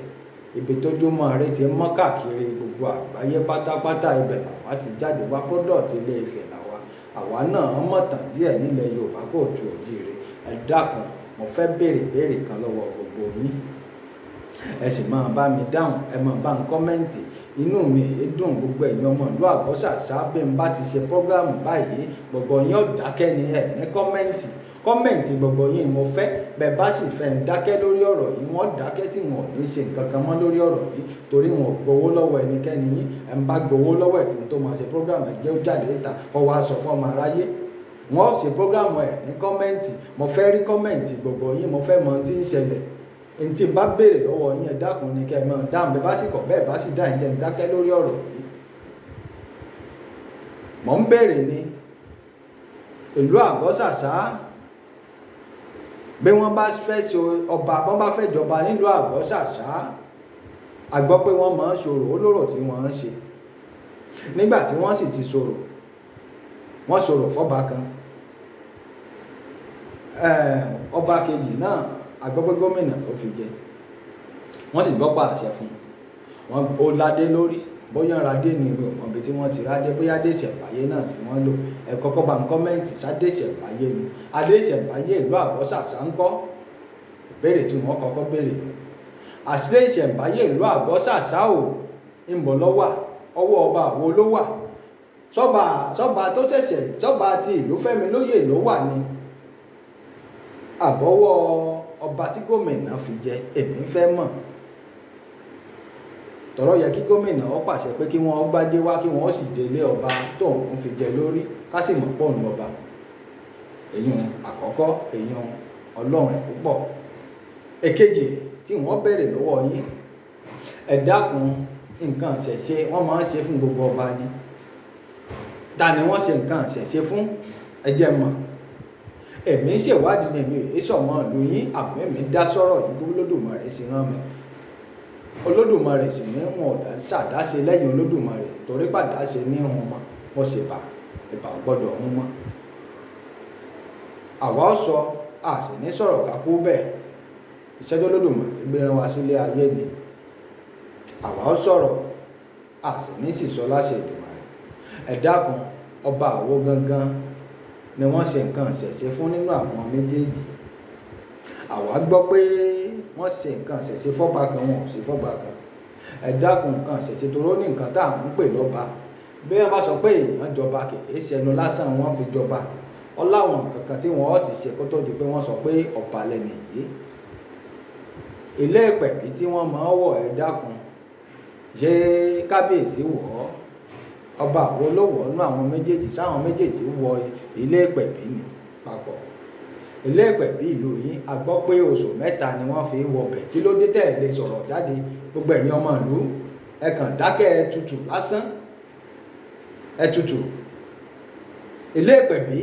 ibi tójúmọ́ ire ti mọ́ káàkiri gbogbo àgbáyé pátápátá, ibẹ̀ làwa ti jáde wá. Product Ilé Ifẹ̀ làwa. Àwa náà mọ̀tàn díẹ̀ nílẹ̀ Yorùbá kò tu òjíire. Ẹ dákun, mo fẹ́ béèrè béèrè kan lọ́wọ́ gbogbo yín. Ẹ sì máa bá mi dáhùn, ẹ máa bá ń comment. Inú mi èé dùn, gbogbo ẹ̀yin ọmọ ìlú Àgbọ́sàsá, bí n bá ti ṣe program báyìí, gbogbo yín ó dákẹ́ ni, ẹ ní comment. Comment gbogbo yín mo fẹ́. Bẹ́ẹ̀ bá sì fẹ́ ń dákẹ́ lórí ọ̀rọ̀ yìí, wọ́n dákẹ́ tí wọn ò ní ṣe nǹkan kan mọ́ lórí ọ̀rọ̀ yìí, torí wọn ò gbowó lọ́wọ́ ẹnikẹ́ni yín. Ẹ̀ ń bá gbowó lọ́wọ́ ẹ̀ tí n tó máa ṣe program, ẹ̀ jẹ́ ó jáde níta, ó wá sọ fún ọmọ aráyé. Wọ́n ṣe program ẹ̀ ní comment. Mo fẹ́ rí comment gbogbo yín, mo fẹ́ mọ ohun tí ń ṣẹlẹ̀. N tí n bá béèrè lọ́wọ́ yín, ẹ dákun ní kẹ́ ẹ máa dáhùn. Bẹ́ẹ̀ bá sì kọ̀, bẹ́ẹ̀ bá sì dáhùn, jẹ́ n dákẹ́ lórí ọ̀rọ̀ yìí. Mò ń béèrè ni, ìlú Àgbọ́sàsá, bí wọ́n bá fẹ́ ṣe ọba, wọ́n bá fẹ́ jọba nílùú Àgbọ́sàsá, a gbọ́ pé wọ́n máa ń ṣorò, olóró tí wọ́n ń ṣe. Nígbà tí wọ́n sì ti ṣorò, wọ́n ṣorò fọ́ba kan. Ọba kejì náà, a gbọ́ pé gómìnà ló fi jẹ. Wọ́n sì gbọ́ pa àṣẹ fún un. Wọ́n ó ládé lórí, bóyá radé ni, mi ò mọ ibi tí wọ́n ti rádé, bóyá adé ìṣẹ̀mbáyé náà sì wọ́n lò. Ẹ kọ́kọ́ bá ń comment, ṣadé ìṣẹ̀mbáyé ni? Adé ìṣẹ̀mbáyé ìlú Àgbọ́sàsá ń kọ́? Ìbéèrè tí wọ́n kọ́kọ́ béèrè ni. Àṣírí ìṣẹ̀mbáyé ìlú Àgbọ́sàsá ò ń bọ̀ lọ́wà, ọwọ́ ọba àwo ló wà? Sọ́ba tó ṣẹ̀ṣẹ̀ sọ́ba ti ìlú Fẹ́mi lóyè ló wà ni, àbọ̀wọ́ ọba tí gómìnà fi jẹ? Èmi fẹ́ mọ̀. Tọ̀rọ̀ yẹ kí gómìnà ó pàṣẹ pé kí wọ́n gbádé wá, kí wọ́n sì délé ọba tó ń fi jẹ lórí, ká sì mọ̀ pọ̀ ń ọba. Èyàn àkọ́kọ́, èyàn Ọlọ́run ẹ̀ púpọ̀. Èkejì tí wọ́n béèrè lọ́wọ́ yín, ẹ dákun, nǹkan ìṣẹ̀ṣe wọ́n máa ń ṣe fún gbogbo ọba ni. Ta ni wọ́n ṣe nǹkan ìṣẹ̀ṣe fún? Ẹ jẹ́ mọ̀. Èmi ń ṣèwádìí ni, èmi èé sọ̀mọ́ ìlú yín, àmọ́ èmi dá sọ́rọ̀ yìí bí Olódùmarè ṣe rán mi. Olódùmarè sì ní wọn ò ṣàdáṣe lẹ́yìn Olódùmarè, torí pàdáṣe ní hun mọ́, wọ́n ṣe bà, ìbà ò gbọ́dọ̀ hun mọ́. Àwa ó sọ, a sì ní sọ̀rọ̀ kákú bẹ́ẹ̀. Iṣẹ́ tó Olódùmarè gbé rán wa sílé ayé ni. Àwa ó sọ̀rọ̀, a sì ní sì sọ láṣẹ Èdùmàrè. Ẹ dákun, ọba àwo gangan ni wọ́n ṣe nǹkan ìṣẹ̀ṣe fún nínú àwọn méjèèjì? Àwa gbọ́ pé wọ́n ṣe nǹkan ìṣẹ̀ṣe fọ́ba kan, wọn ò ṣe fọ́ba kan. Ẹ dákun, nǹkan ìṣẹ̀ṣe toró ní nǹkan tá à ń pè lọ́ba. Bí wọ́n bá sọ pé èèyàn jọba, kì í ṣẹnu lásán wọ́n fi jọba. Ó láwọn nǹkan kan tí wọ́n ó ti ṣe kó tó di pé wọ́n sọ pé ọba lẹni yìí. Ilé ìpẹ̀bí tí wọ́n máa ń wọ̀, ẹ dákun, ṣé kábíyèsí wọ̀ ọ́? Ọba àwo ló wọ̀ nínú àwọn méjèèjì? Sáwọn méjèèjì wọ ilé ìpẹ̀bí ni papọ̀? Ilé ìpẹ̀bí ìlú yín, a gbọ́ pé oṣù 3 ni wọ́n fi wọ bẹ̀. Kí ló dé tẹ̀ lè sọ̀rọ̀ jáde? Gbogbo ẹ̀yin ọmọ ìlú, ẹ kàn dákẹ́, ẹ tutù lásán, ẹ tutù. Ilé ìpẹ̀bí,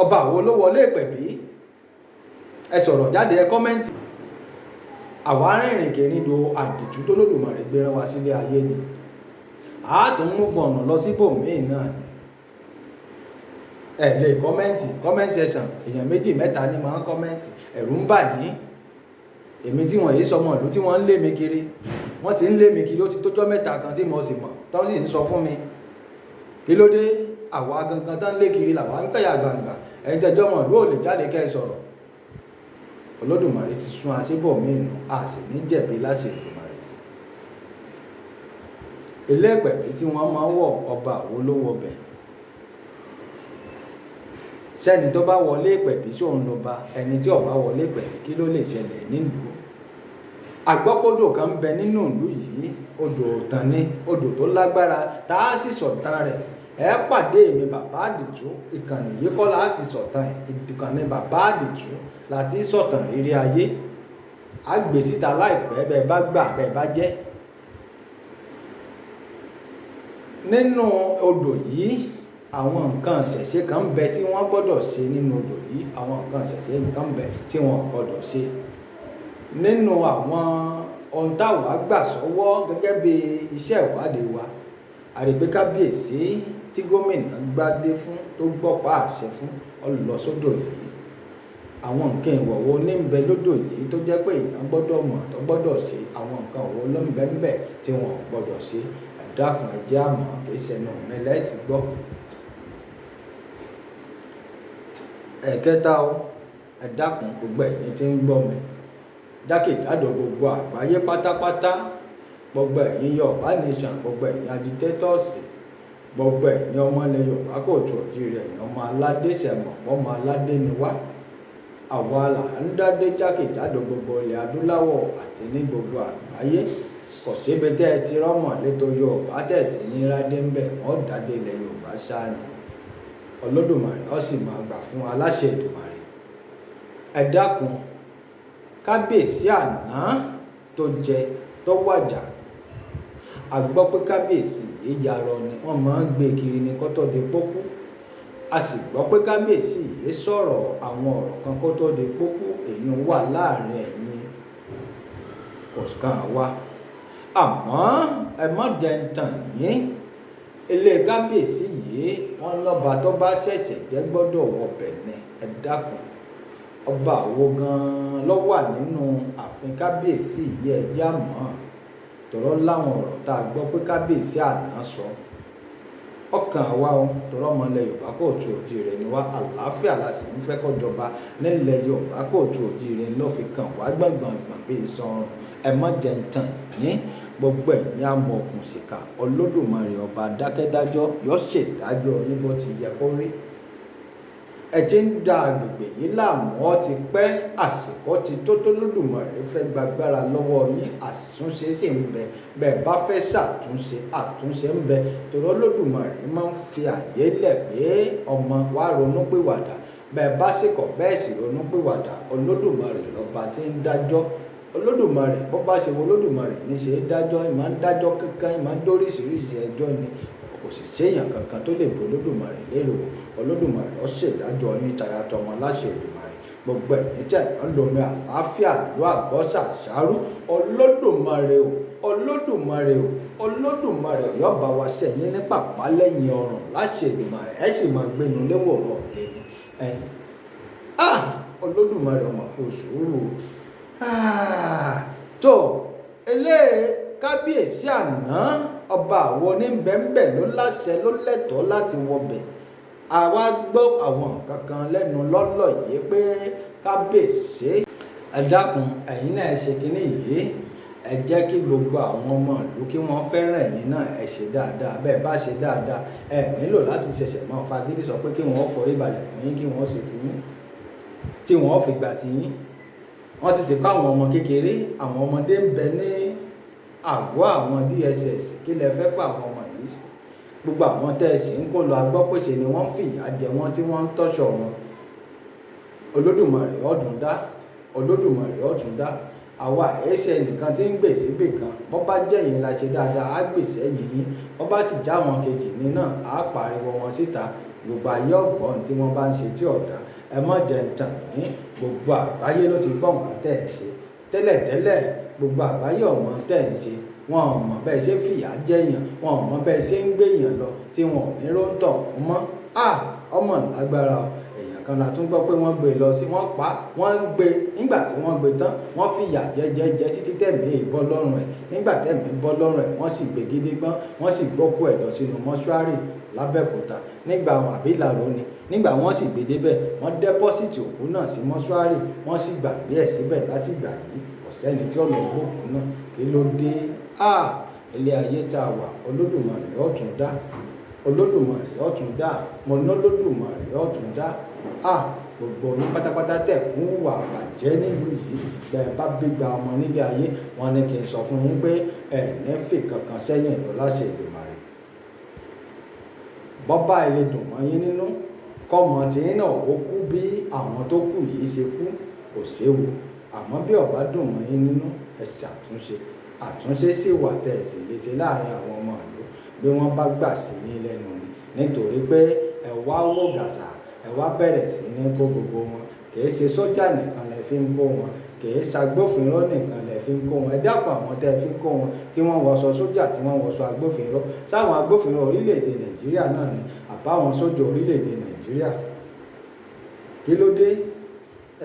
ọba àwo ló wọ ilé ìpẹ̀bí? Ẹ sọ̀rọ̀ jáde, ẹ comment. Àwa rìnrìn kìrìndò àdìtú tó Olódùmarè gbé rán wa sílé ayé ni. A tún mú fọ̀nà lọ síbòmíì náà ni. Ẹ lè comment, comment section, èèyàn méjì mẹ́ta ni máa ń comment. Ẹ̀rù ń bà yín. Èmi tí wọ́n yìí sọmọ ìlú tí wọ́n ń lé mi kiri, wọ́n ti ń lé mi kiri, ó ti tójọ́ mẹ́ta kan tí mo sì mọ̀, tán sì ń sọ fún mi. Kí ló dé? Àwa gangan tán lé kiri làwa ń kẹ̀yà gbangba. Ẹ̀yin tẹ́jọ́ mọ̀ ìlú ò lè jáde kẹ́ ẹ sọ̀rọ̀. Olódùmarè ti sún aṣíbòmíì nù, a sì ní jẹ̀bi láṣẹ Èdùmàrè. Ilé ìpẹ̀bí tí wọ́n máa ń wọ̀, ọba àwo ló wọ bẹ̀? Sẹ́ni tó bá wọlé ìpẹ̀bí sóun lọ́ba? Ẹni tí ó bá wọlé ìpẹ̀bí, kí ló lè ṣẹlẹ̀ nílùú? Àgbọ́pọ̀dò kan ń bẹ nínú ìlú yìí, odò ọ̀tàn ni, odò tó lágbára tá a sì sọ̀tàn rẹ̀. Ẹ pàdé mi bàbá àdìtú, ìkànnì yìí kọ́ láti sọ̀tàn ẹ̀, ìkànnì bàbá àdìtú láti sọ̀tàn rírí ayé. A gbé síta láìpẹ́, bẹ́ẹ̀ bá gbà, bẹ́ẹ̀ bá jẹ́. Nínú odò yìí, àwọn nǹkan ìṣẹ̀ṣe kan ń bẹ tí wọ́n gbọ́dọ̀ ṣe nínú odò yìí, àwọn nǹkan ìṣẹ̀ṣe kan ń bẹ tí wọ́n ò gbọ́dọ̀ ṣe. Nínú àwọn Ohun táwa gbà sọ́wọ́ gẹ́gẹ́ bí iṣẹ́ ìwádìí wa, a rí pé kábíyèsí tí gómìnà gbádé fún tó gbọ́pá àṣẹ fún ó lọ sódò yìí. Àwọn nǹkan ìwọ̀ wo ní ń bẹ lódò yìí tó jẹ́ pé èèyàn gbọ́dọ̀ mọ̀ tó gbọ́dọ̀ ṣe, àwọn nǹkan wo ló ń bẹ ń bẹ tí wọn ò gbọ́dọ̀ ṣe. Ẹ dákun, ẹ jẹ́ á mọ̀, kì í ṣẹnu mi lẹ́ ti gbọ́. Ẹ̀kẹta o, ẹ dákun gbogbo ẹ̀yin tí ń gbọ́ mi jákèjádò gbogbo àgbáyé pátápátá, gbogbo ẹ̀yin Yorùbá Nation, gbogbo ẹ̀yin agitators, gbogbo ẹ̀yin ọmọ ilẹ̀ Yorùbá kóòtù òjíire, ẹ̀yin ọmọ aládé, ṣẹ̀mọ̀ pọ́mọ aládé ni wá. Àwa là ń dádé jákèjádò gbogbo ilẹ̀ adúláwọ̀ àti ní gbogbo àgbáyé. Kò síbi tẹ́ ẹ ti rọ́mọ̀ létò Yorùbá tẹ́ ẹ ti ní rádé ń bẹ̀, wọ́n dádé ilẹ̀ Yorùbá ṣáá ni. Olódùmarè ó sì máa gbà fún aláṣẹ Èdùmàrè. Ẹ dákun, kábíyèsí àná tó jẹ tó wàjà, a gbọ́ pé kábíyèsí yìí yarọ ni, wọ́n máa ń gbé kiri ní kó tó di pókú. A sì gbọ́ pé kábíyèsí yìí sọ̀rọ̀ àwọn ọ̀rọ̀ kan kó tó di pókú, èyí wà láàrin ẹ̀yin kọ̀ọ̀kan wa. Àmọ́ ẹ má jẹ́ n tàn yín, ilé kábíyèsí yìí wọ́n lọ́ba tó bá ṣẹ̀ṣẹ̀ jẹ́ gbọ́dọ̀ wọbẹ̀ ni. Ẹ dákun, ọba àwo gan-an ló wà nínú ààfin kábíyèsí yìí, ẹ jẹ́ á mọ̀. Tọ̀rọ̀ láwọn ọ̀rọ̀ tá a gbọ́ pé kábíyèsí àná sọ. Ọkàn wa o, tọ̀rọ̀ ọmọ ilẹ̀ Yorùbá kóòtù òjíire ni wá, àlàáfíà la sì ń fẹ́ kó jọba nílẹ̀ Yorùbá kóòtù òjíire ló fi kàn wá gbọ̀ngbọ̀ngbọ̀n bí iṣan ọrùn. Ẹ má jẹ́ n tàn yín, gbogbo ẹ̀yin amọ̀òkùnsìkà, Olódùmarè ọba dákẹ́dájọ́ yóò ṣèdájọ́ yín bó ti yẹ kó rí. Ẹ ti ń da agbègbè yìí láàmú, ó ti pẹ́, àsìkò ti tó tÓlódùmarè fẹ́ gbàgbára lọ́wọ́ yín, àtúnṣe sì ń bẹ. Bẹ́ẹ̀ bá fẹ́ ṣàtúnṣe, àtúnṣe ń bẹ. Torí Olódùmarè máa ń fi àyè lẹ̀ pé ọmọ wa ronú pìwàdà. Bẹ́ẹ̀ bá sì kọ̀ bẹ́ẹ̀ sì ronú pìwàdà, Olódùmarè lọ́ba tí ń dájọ́. Olódùmarè, bó bá ṣe wo Olódùmarè ní ṣe é dájọ́, ì máa ń dájọ́ kankan, ì máa ń dóríṣiríṣi ẹjọ́ ni. Kò sì séèyàn kankan tó lè bo Olódùmarè lérò. Olódùmarè ó ṣèdájọ́ yín taya tọmọ láṣẹ Èdùmàrè. Gbogbo ẹ̀yin tí ẹ̀ ń lomi àlàáfíà ló àgọ́ ṣàṣàrú, Olódùmarè o, Olódùmarè o, Olódùmarè yóò bá wa ṣẹ̀yìn ní pàpá lẹ́yìn ọrùn láṣẹ Èdùmàrè. Ẹ sì máa gbénu léwòrán ọ̀lẹ́ ni. Ẹ̀yin. Ah! Olódùmarè ọmọ kò sùúrù o. Ah! Tó, eléyìí kábíyèsí àná, ọba àwo ní bẹ́ńbẹ̀ ló láṣẹ ló lẹ́tọ̀ọ́ láti wọbẹ̀. Àwa gbọ́ àwọn nǹkan kan lẹ́nu lọ́lọ́ yìí pé kábíyèsí, ẹ dákun, ẹ̀yin náà ẹ ṣe kínní yìí, ẹ jẹ́ kí gbogbo àwọn ọmọ ìlú kí wọ́n fẹ́ràn ẹ̀yin náà, ẹ ṣe dáadáa. Bẹ́ẹ̀ bá ṣe dáadáa, ẹ nílò láti ṣẹ̀ṣẹ̀ máa fagídí sọ pé kí wọ́n forí balẹ̀ fún yín, kí wọ́n ṣe tiyín, tí wọ́n fi gbà tiyín. Wọ́n ti ti kọ́ àwọn ọmọ kékeré, àwọn ọmọdé ń bẹ ní àgọ́ àwọn DSS. Kí lẹ fẹ́ fún àwọn ọmọ yìí? Gbogbo àwọn tẹ́ ẹ sì ń kó lọ agbọ́pèsè ni wọ́n ń fìyà jẹ wọ́n tí wọ́n ń tọ́ṣọ̀ wọn. Olódùmarè ọ̀tún dá, Olódùmarè ọ̀tún dá. Àwa ẹ̀ṣẹ̀ nìkan tí ń gbèsè bì kan. Bó bá jẹ́ yín la ṣe dáadáa, á gbèsè ẹ̀yìn yín. Bó bá sì já wọn kejì ní náà, á pariwo wọn síta. Gbogbo ayé ọ̀gbọ́n tí wọ́n bá ń ṣe tí ọ̀dà. Ẹ má jẹ́ n tàn yín, gbogbo àgbáyé ló ti gbọ́ nǹkan tẹ́ ẹ ṣe. Tẹ́lẹ̀tẹ́lẹ̀, gbogbo àgbáyé ò mọ̀ tẹ́ ẹ ṣe. Wọn ò mọ̀ bẹ́ẹ̀ ṣe ń fìyà jẹ èèyàn, wọn ò mọ̀ bẹ́ẹ̀ ṣe ń gbé èèyàn lọ tí wọn ò ní róńtọ̀ mọ́. Ah! Ọmọ lágbára o. Èèyàn kan la tún gbọ́ pé wọ́n gbé lọ sí, wọ́n pa, wọ́n ń gbé. Nígbà tí wọ́n gbé tán, wọ́n fìyà jẹ jẹ jẹ títí tẹ̀mí bọ́ lọ́rùn ẹ̀. Nígbà tẹ̀mí bọ́ lọ́rùn ẹ̀, wọ́n sì gbé gidi gbọ́n, wọ́n sì gbókù ẹ̀ lọ sínú mọ́ṣúárì l'Abẹ́òkúta. Nígbà wọn àbí Ìlaró ni. Nígbà wọ́n sì gbé débẹ̀, wọ́n dẹ́pọ́sìtì òkú náà sí mọ́ṣúárì, wọ́n sì gbàgbé ẹ̀ síbẹ̀ láti ìgbà yìí. Kò sẹ́ni tí ó lọ gbókù náà. Kí ló dé? Ah! Ilé ayé tá a wà, Olódùmarè ó tún dá. Olódùmarè ó tún dá. Mo ní Olódùmarè ó tún dá. Ah! Gbogbo yín pátápátá tẹ̀ ń hùwà bàjẹ́ nílùú yìí. Bẹ́ẹ̀ bá gbégbá ọmọ nílé ayé, wọ́n ní kí n sọ fún yín pé ẹ ní fi kankan sẹ́yìn lọ láṣẹ Èdùmàrè. Bọ́ bá ilé dùn mọ́ yín nínú, kọ́mọ tí yín náà ó kú bí àwọn tó kù yìí ṣe kú, kò séwu. Àmọ́ bí ó bá dùn mọ́ yín nínú, ẹ ṣàtúnṣe. Àtúnṣe sì wà tẹ́ ẹ sì lè ṣe láàrin àwọn ọmọ ìlú bí wọ́n bá gbà sí yín lẹ́nu ni. Nítorí pé ẹ wá wò gàṣà, ẹ wá bẹ̀rẹ̀ sí ní kó gbogbo wọn. Kì í ṣe sójà nìkan lẹ fi ń kó wọn, kì Kìí ṣagbófinró nìkan lẹ fi ń kó wọn. Ẹ dákun, àwọn tẹ́ fi ń kó wọn tí wọ́n wọṣọ sójà, tí wọ́n wọṣọ agbófinró, sáwọn agbófinró orílẹ̀-èdè Nàìjíríà náà ni àbáwọn sójà orílẹ̀-èdè Nàìjíríà? Kí ló dé?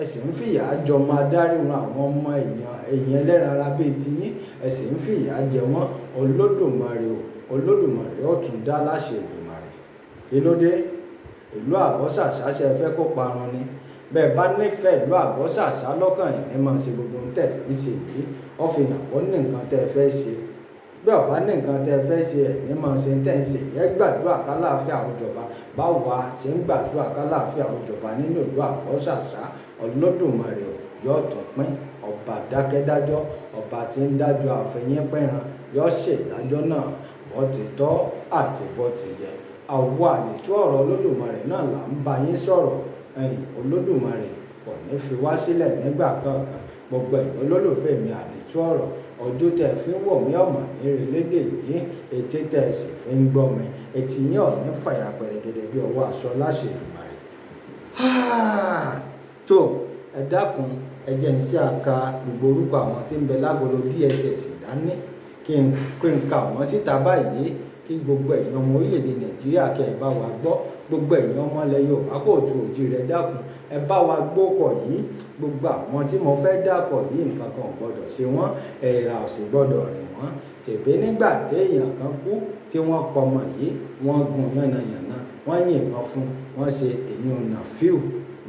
Ẹ sì ń fìyà jọ máa dárí wọn, àwọn ọmọ èèyàn, èèyàn ẹlẹ́ran ara bíi tiyín, ẹ sì ń fìyà jẹ wọ́n. Olódùmarè o, Olódùmarè ó tún dá láṣẹ Èdùmàrè. Kí ló dé? Ìlú Àgọ́-Ṣàṣà ṣe fẹ́ kó parun ni? Bẹ́ẹ̀ bá nífẹ̀ẹ́ ìlú Àgọ́-Ṣàṣà lọ́kàn yìí ní máa ṣe gbogbo ohun tẹ̀ ń ṣe yìí. Ó fi hàn ó ní nǹkan tẹ́ ẹ fẹ́ ṣe. Bí ó bá ní nǹkan tẹ́ ẹ fẹ́ ṣe, ẹ̀ ní máa ṣe tẹ́ ń ṣe. Ẹ gbàdúrà kálàáfíà ó jọba. Báwa ṣe ń gbàdúrà kálàáfíà ó jọba nínú ìlú Àgọ́-Ṣàṣà, Olódùmarè ò yóò tún pín. Ọba dákẹ́dájọ́, ọba tí ń dájọ́ àfẹ̀yìn pẹ̀ràn, yóò ṣèdájọ́ náà bó ti tọ́ àti bó ti yẹ. Àwa àdìtú ọ̀rọ̀ Olódùmarè náà là ń bá yín sọ̀rọ̀. Ẹ̀yin Olódùmarè kò ní fi wá sílẹ̀ nígbà kankan. Gbogbo ẹ̀yin olólùfẹ́ mi àdìtú ọ̀rọ̀, ojú tẹ fi ń wò mí ọ̀mọ̀ ní relédè yìí, etí tẹ sì fi ń gbọ́ mi, etí yín ò ní fàyà pẹ̀rẹ̀gẹ̀dẹ̀ bí ọwọ́ aṣọ láṣẹ Èdùmàrè. Tó, ẹ dákun, ẹ jẹ́ n sí àka gbogbo orúkọ àwọn tí ń bẹ lágolo DSS dání kí n ka wọ́n síta báyìí, kí gbogbo ẹ̀yin ọmọ orílẹ̀-èdè Nàìjíríà kẹ́ ẹ bá wa gbọ́. Gbogbo ẹ̀yin ọmọ ilẹ̀ Yorùbá kò ju òjì rẹ̀, dákun, ẹ bá wa gbókọ̀ yìí. Gbogbo àwọn tí mo fẹ́ dákọ̀ yìí, nǹkan kan ò gbọdọ̀ ṣe wọ́n, èèrà ò sì gbọdọ̀ rìn wọ́n. Ṣèbí nígbà téèyàn kan kú tí wọ́n pọmọ yìí, wọ́n gún yánnayànna, wọ́n yìnbọn fún, wọ́n ṣe èyí Nàfíù,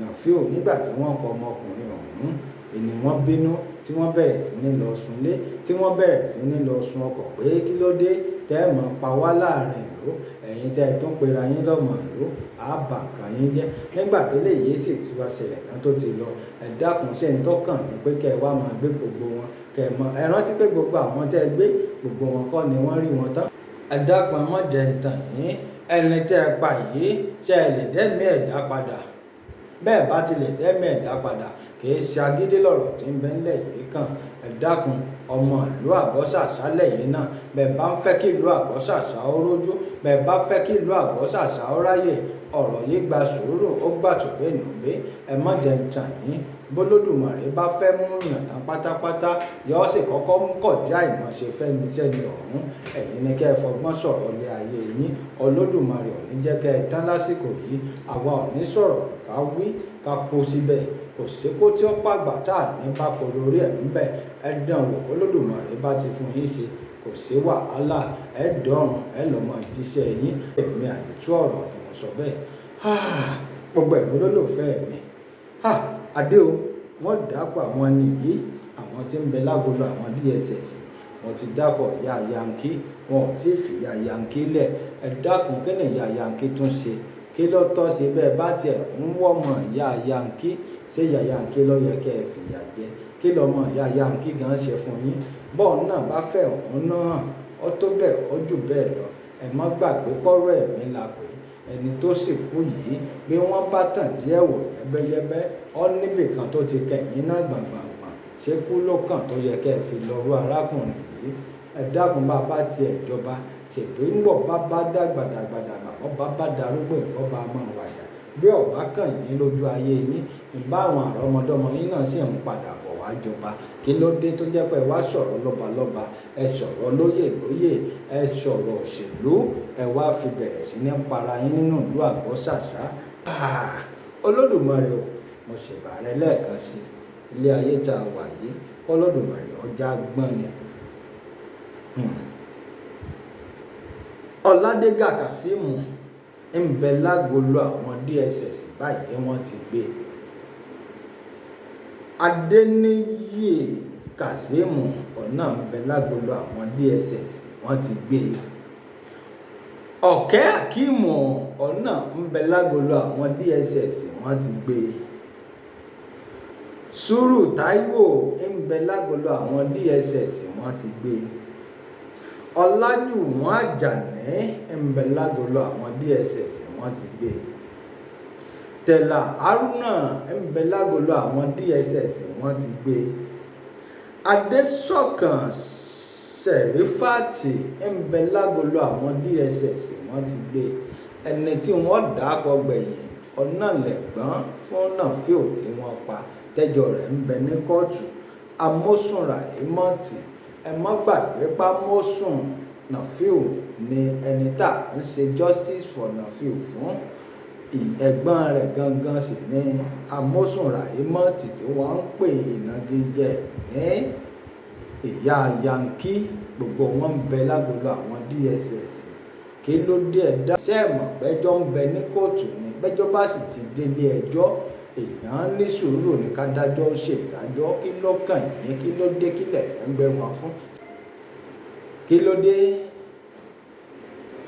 Nàfíù nígbà tí wọ́n pọ ọmọkùnrin ọ̀hún, èní wọ́n bínú tí wọ́n bẹ̀rẹ̀ sí ní lọ sunlé, tí wọ́n bẹ̀rẹ̀ sí ní lọ sun ọkọ̀ pé kí ló dé tẹ́ ẹ mọ̀ pa wá láàrin ìlú, ẹ̀yin tẹ́ ẹ tún pera yín lọ́mọ ìlú, á bà nǹkan yín jẹ́. Nígbà tẹ́lẹ̀ yìí sì ti wá ṣẹlẹ̀ tán tó ti lọ, ẹ dákun, ṣé ń tọ́kàn ní pé kẹ́ ẹ wá máa gbé gbogbo wọn, kẹ́ ẹ mọ̀, ẹ rántí pé gbogbo àwọn tẹ́ ẹ gbé, gbogbo wọn kọ́ ni wọ́n rí wọn tán. Ẹ dákun, ẹ má jẹ́ ń tàn yín, ẹni tẹ́ ẹ pa yìí, ṣé ẹ lè dẹ́mi ẹ̀dá padà? Bẹ́ẹ̀ bá ti lè dẹ́mi ẹ̀dá padà, kì í ṣe agídí lọ̀rọ̀ tí ń bẹ ńlẹ̀ yìí kàn. Ẹ dákun, ọmọ ìlú Àgọ́-Ṣàṣà lẹ́yìn náà, bẹ́ẹ̀ bá ń fẹ́ kí ìlú Àgọ́-Ṣàṣà ó rójú, bẹ́ẹ̀ bá fẹ́ kí ìlú Àgọ́-Ṣàṣà ó ráyè, ọ̀rọ̀ yìí gba sùúrù, ó gbà tùbí-nùbí. Ẹ má jẹ́ ń tàn yín. Bólódùmarè bá fẹ́ mú yàn tán pátápátá, yóò sì kọ́kọ́ mú kọ̀dí àìmọ̀ṣe fẹ́ni sẹ́ni ọ̀hún. Ẹ̀yin ni kẹ́ ẹ fọgbọ́n sọ̀rọ̀ lé ayé yín. Olódùmarè ò ní jẹ́ kẹ́ ẹ tán lásìkò yìí. Àwa ò ní sọ̀rọ̀ ká wí ká kó síbẹ̀. Kò sí kó tí ó pàgbà tá à ní bá kó lórí ẹ̀ ń bẹ̀. Ẹ dán wò, Olódùmarè bá ti fún yín ṣe, kò sí wàhálà. Ẹ dọ̀run, ẹ lọ mọ ìjíṣẹ́ yín. Èmi àdìtú ọ̀rọ̀ ni mo sọ bẹ́ẹ̀. Gbogbo ẹ̀yin olólùfẹ́ mi. Adé o, wọ́n dákọ̀ àwọn ẹni yìí, àwọn tí ń bẹ lágolo àwọn DSS. Wọ́n ti dákọ̀ ìyá Yankí, wọn ò tí ì fi ìyá Yankí lẹ̀. Ẹ dákun, kí ni ìyá Yankí tún ṣe? Kí ló tọ́ sí bẹ́ẹ̀ bá tiẹ̀ ń wọ́mọ ìyá Yankí? Ṣé ìyá Yankí ló yẹ kí ẹ fìyà jẹ? Kí lọmọ ìyá Yankí gan ṣe fún yín? Bọ́ọ̀ náà bá fẹ́ òun náà, ó tó bẹ́ẹ̀, ó jù bẹ́ẹ̀ lọ. Ẹ má gbàgbé pọ́rọ̀ ẹ̀mí la pè é. Ẹni tó sì kú yìí, bí wọ́n bá tàn díẹ̀ wò yẹ́bẹ́yẹ́bẹ́, ó níbì kan tó ti kẹ̀yìn náà gbàngbàngbàn. Ṣé kú ló kàn tó yẹ kí ẹ fi lọ rú arákùnrin yìí? Ẹ dákun, bá bá tiẹ̀ jọba, ṣèbí ń bọ̀ bá bá dàgbà dàgbà dàgbà, bọ́ bá bá darúgbó ìbọn bá máa wàjà. Bí ọ̀bá kàn yín lójú ayé yín, ìbá àwọn àrọ́mọdọ́mọ yín náà sì ń padà bọ̀ wá jọba. Kí ló dé tó jẹ́ pé ẹ wá sọ̀rọ̀ lọ́balọ́ba, ẹ sọ̀rọ̀ lóyè lóyè, ẹ sọ̀rọ̀ òṣèlú, ẹ wá fi bẹ̀rẹ̀ sí ní para yín nínú ìlú Àgọ́-Ṣàṣà. Olódùmarè o, mo ṣèbà rẹ lẹ́ẹ̀kan sí ilé ayé tá a wà yìí, k'Olódùmarè ọjà gbọ́n ni. Ọládégà Kàsímù ń bẹ lágolo àwọn DSS báyìí, wọ́n ti gbé. Adéníyì Kàsímù ọ̀nà ń bẹ lágolo àwọn DSS, wọ́n ti gbé. Ọ̀kẹ́ Akíìmù ọ̀nà ń bẹ lágolo àwọn DSS, wọ́n ti gbé. Sùúrù Táíwò ń bẹ lágolo àwọn DSS, wọ́n ti gbé. Ọlájùwọ̀n Àjàní ń bẹ lágolo àwọn DSS, wọ́n ti gbé. Tẹ̀là Haruna ń bẹ lágolo àwọn DSS, wọ́n ti gbé. Adésọ̀kan Sẹ̀rífátì ń bẹ lágolo àwọn DSS, wọ́n ti gbé. Ẹni tí wọ́n dákọ̀ gbẹ̀yìn, ọ̀nà lẹ̀gbọ́n fún Nàfíù tí wọ́n pa, tẹ́jọ́ rẹ̀ ń bẹ ní kóòtù. Amósùn Ràhímọ́tì. Ẹ má gbàgbé pa Amósùn Nafiu ni ẹni tá à ń ṣe justice for Nafiu fún. Ẹ̀gbọ́n rẹ̀ gangan sì ni Amósùn Ràhímọ́tì tí wọ́n ń pè ìnagijẹ ní ìyá Yankee. Gbogbo wọn ń bẹ lágolo àwọn DSS. Kí ló dé ẹ dá? Ṣé ẹ mọ̀ pẹ́jọ́ ń bẹ ní kóòtù ni? Bẹ́jọ́ bá sì ti délé ẹjọ́, èèyàn ní sùúrù ní ká dájọ́ ṣèdájọ́. Kí ló kàn yín? Kí ló dé? Kí lẹ̀ ń gbé wọn fún? Kí ló dé?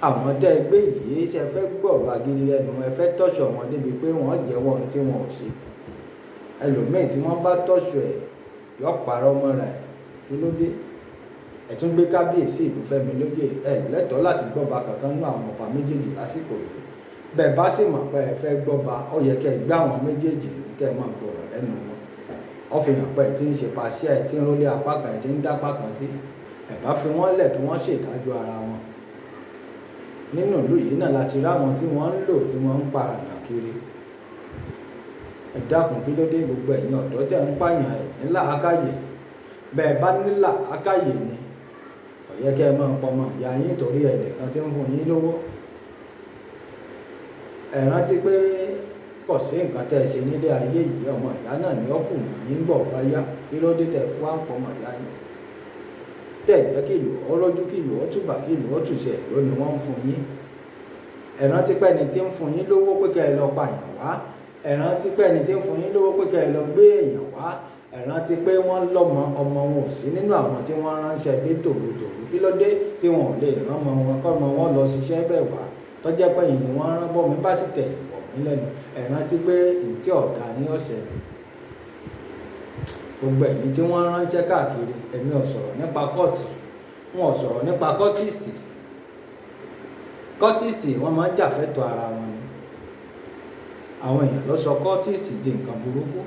Àwọn tẹ́ ẹ gbé yìí ṣe fẹ́ gbọ̀rọ̀ agídí lẹ́nu, ẹ fẹ́ tọ̀ṣọ̀ wọn débi pé wọ́n jẹ́wọ́ ohun tí wọn ò ṣe. Ẹlòmíì tí wọ́n bá tọ̀ṣọ̀ ẹ̀ yọ parọ́ mọ́ra ẹ̀. Kí ló dé? Ẹ tún gbé kábíyèsí ìlú Fẹ́mi lóyè. Ẹ lẹ́tọ̀ọ́ láti gbọ́ba kankan nú àwọn ọba méjèèjì lásìkò yìí. Bẹ́ẹ̀ bá sì mọ̀ pé ẹ fẹ́ gbọ́ba, ó yẹ kẹ́ ẹ gbé àwọn méjèèjì ní kẹ́ ẹ máa gbọ̀rọ̀ lẹ́nu wọn. Ó fi hàn pé ẹ ti ń ṣe paṣẹ, ẹ ti ń rólé apá kan, ẹ ti ń dápá kan sí. Ẹ bá fi wọ́n lẹ̀ kí wọ́n ṣèdájọ́ ara wọn. Nínú ìlú yìí náà láti rí àwọn tí wọ́n ń lò tí wọ́n ń paràyàn kiri. Ẹ dákun, kí ló dé gbogbo ẹ̀yin ọ̀dọ́ tẹ́ ń pààyàn ẹ̀ ní làákàyè? Bẹ́ẹ̀ bá ní làákàyè ni, kò yẹ kẹ́ ẹ máa pọmọ ìyá yín torí ẹnìkan tí ń fún yín lówó. Ẹ rántí pé kò sí nǹkan tẹ́ ẹ ṣe nílé ayé yìí, ọmọ ìyá náà ni ó kù mọ́ yín bọ̀ bá yá. Kí ló dé tẹ́ ẹ fún àpọ̀mọ ìyá yín? Tẹ́ ẹ jẹ́ kí ìlú ó rọ́jú, kí ìlú ó tùbà, kí ìlú ó tùṣẹ̀ ló ni wọ́n ń fún yín. Ẹ rántí pé ẹni tí ń fún yín lówó pé kẹ́ ẹ lọ pààyàn wá. Ẹ rántí pé ẹni tí ń fún yín lówó pé kẹ́ ẹ lọ gbé èèyàn wá. Ẹ rántí pé wọ́n lọ́mọ, ọmọ wọn ò sí nínú àwọn tí wọ́n ránṣẹ́ dé tòrutòru. Kí ló dé tí wọn ò lè rán ọmọ wọn kọ́ ọmọ wọn lọ ṣiṣẹ́ bẹ́ẹ̀ wá? Tọ́jẹ́ pé ẹ̀yin ni wọ́n rán bọ́ mi bá sì tẹ̀yìn wọ̀ mí lẹ́nu. Ẹ rántí pé ìtí ọ̀dà ni ó ṣẹlẹ̀. Gbogbo ẹ̀yin tí wọ́n ránṣẹ́ káàkiri, èmi ò sọ̀rọ̀ nípa kóòtù, wọn ò sọ̀rọ̀ nípa kọ́tìstì. Kọ́tìstì wọ́n máa ń jàfẹ́tọ̀ ara wọn ni. Àwọn èèyàn ló sọ kọ́tìstì di nǹkan burúkú.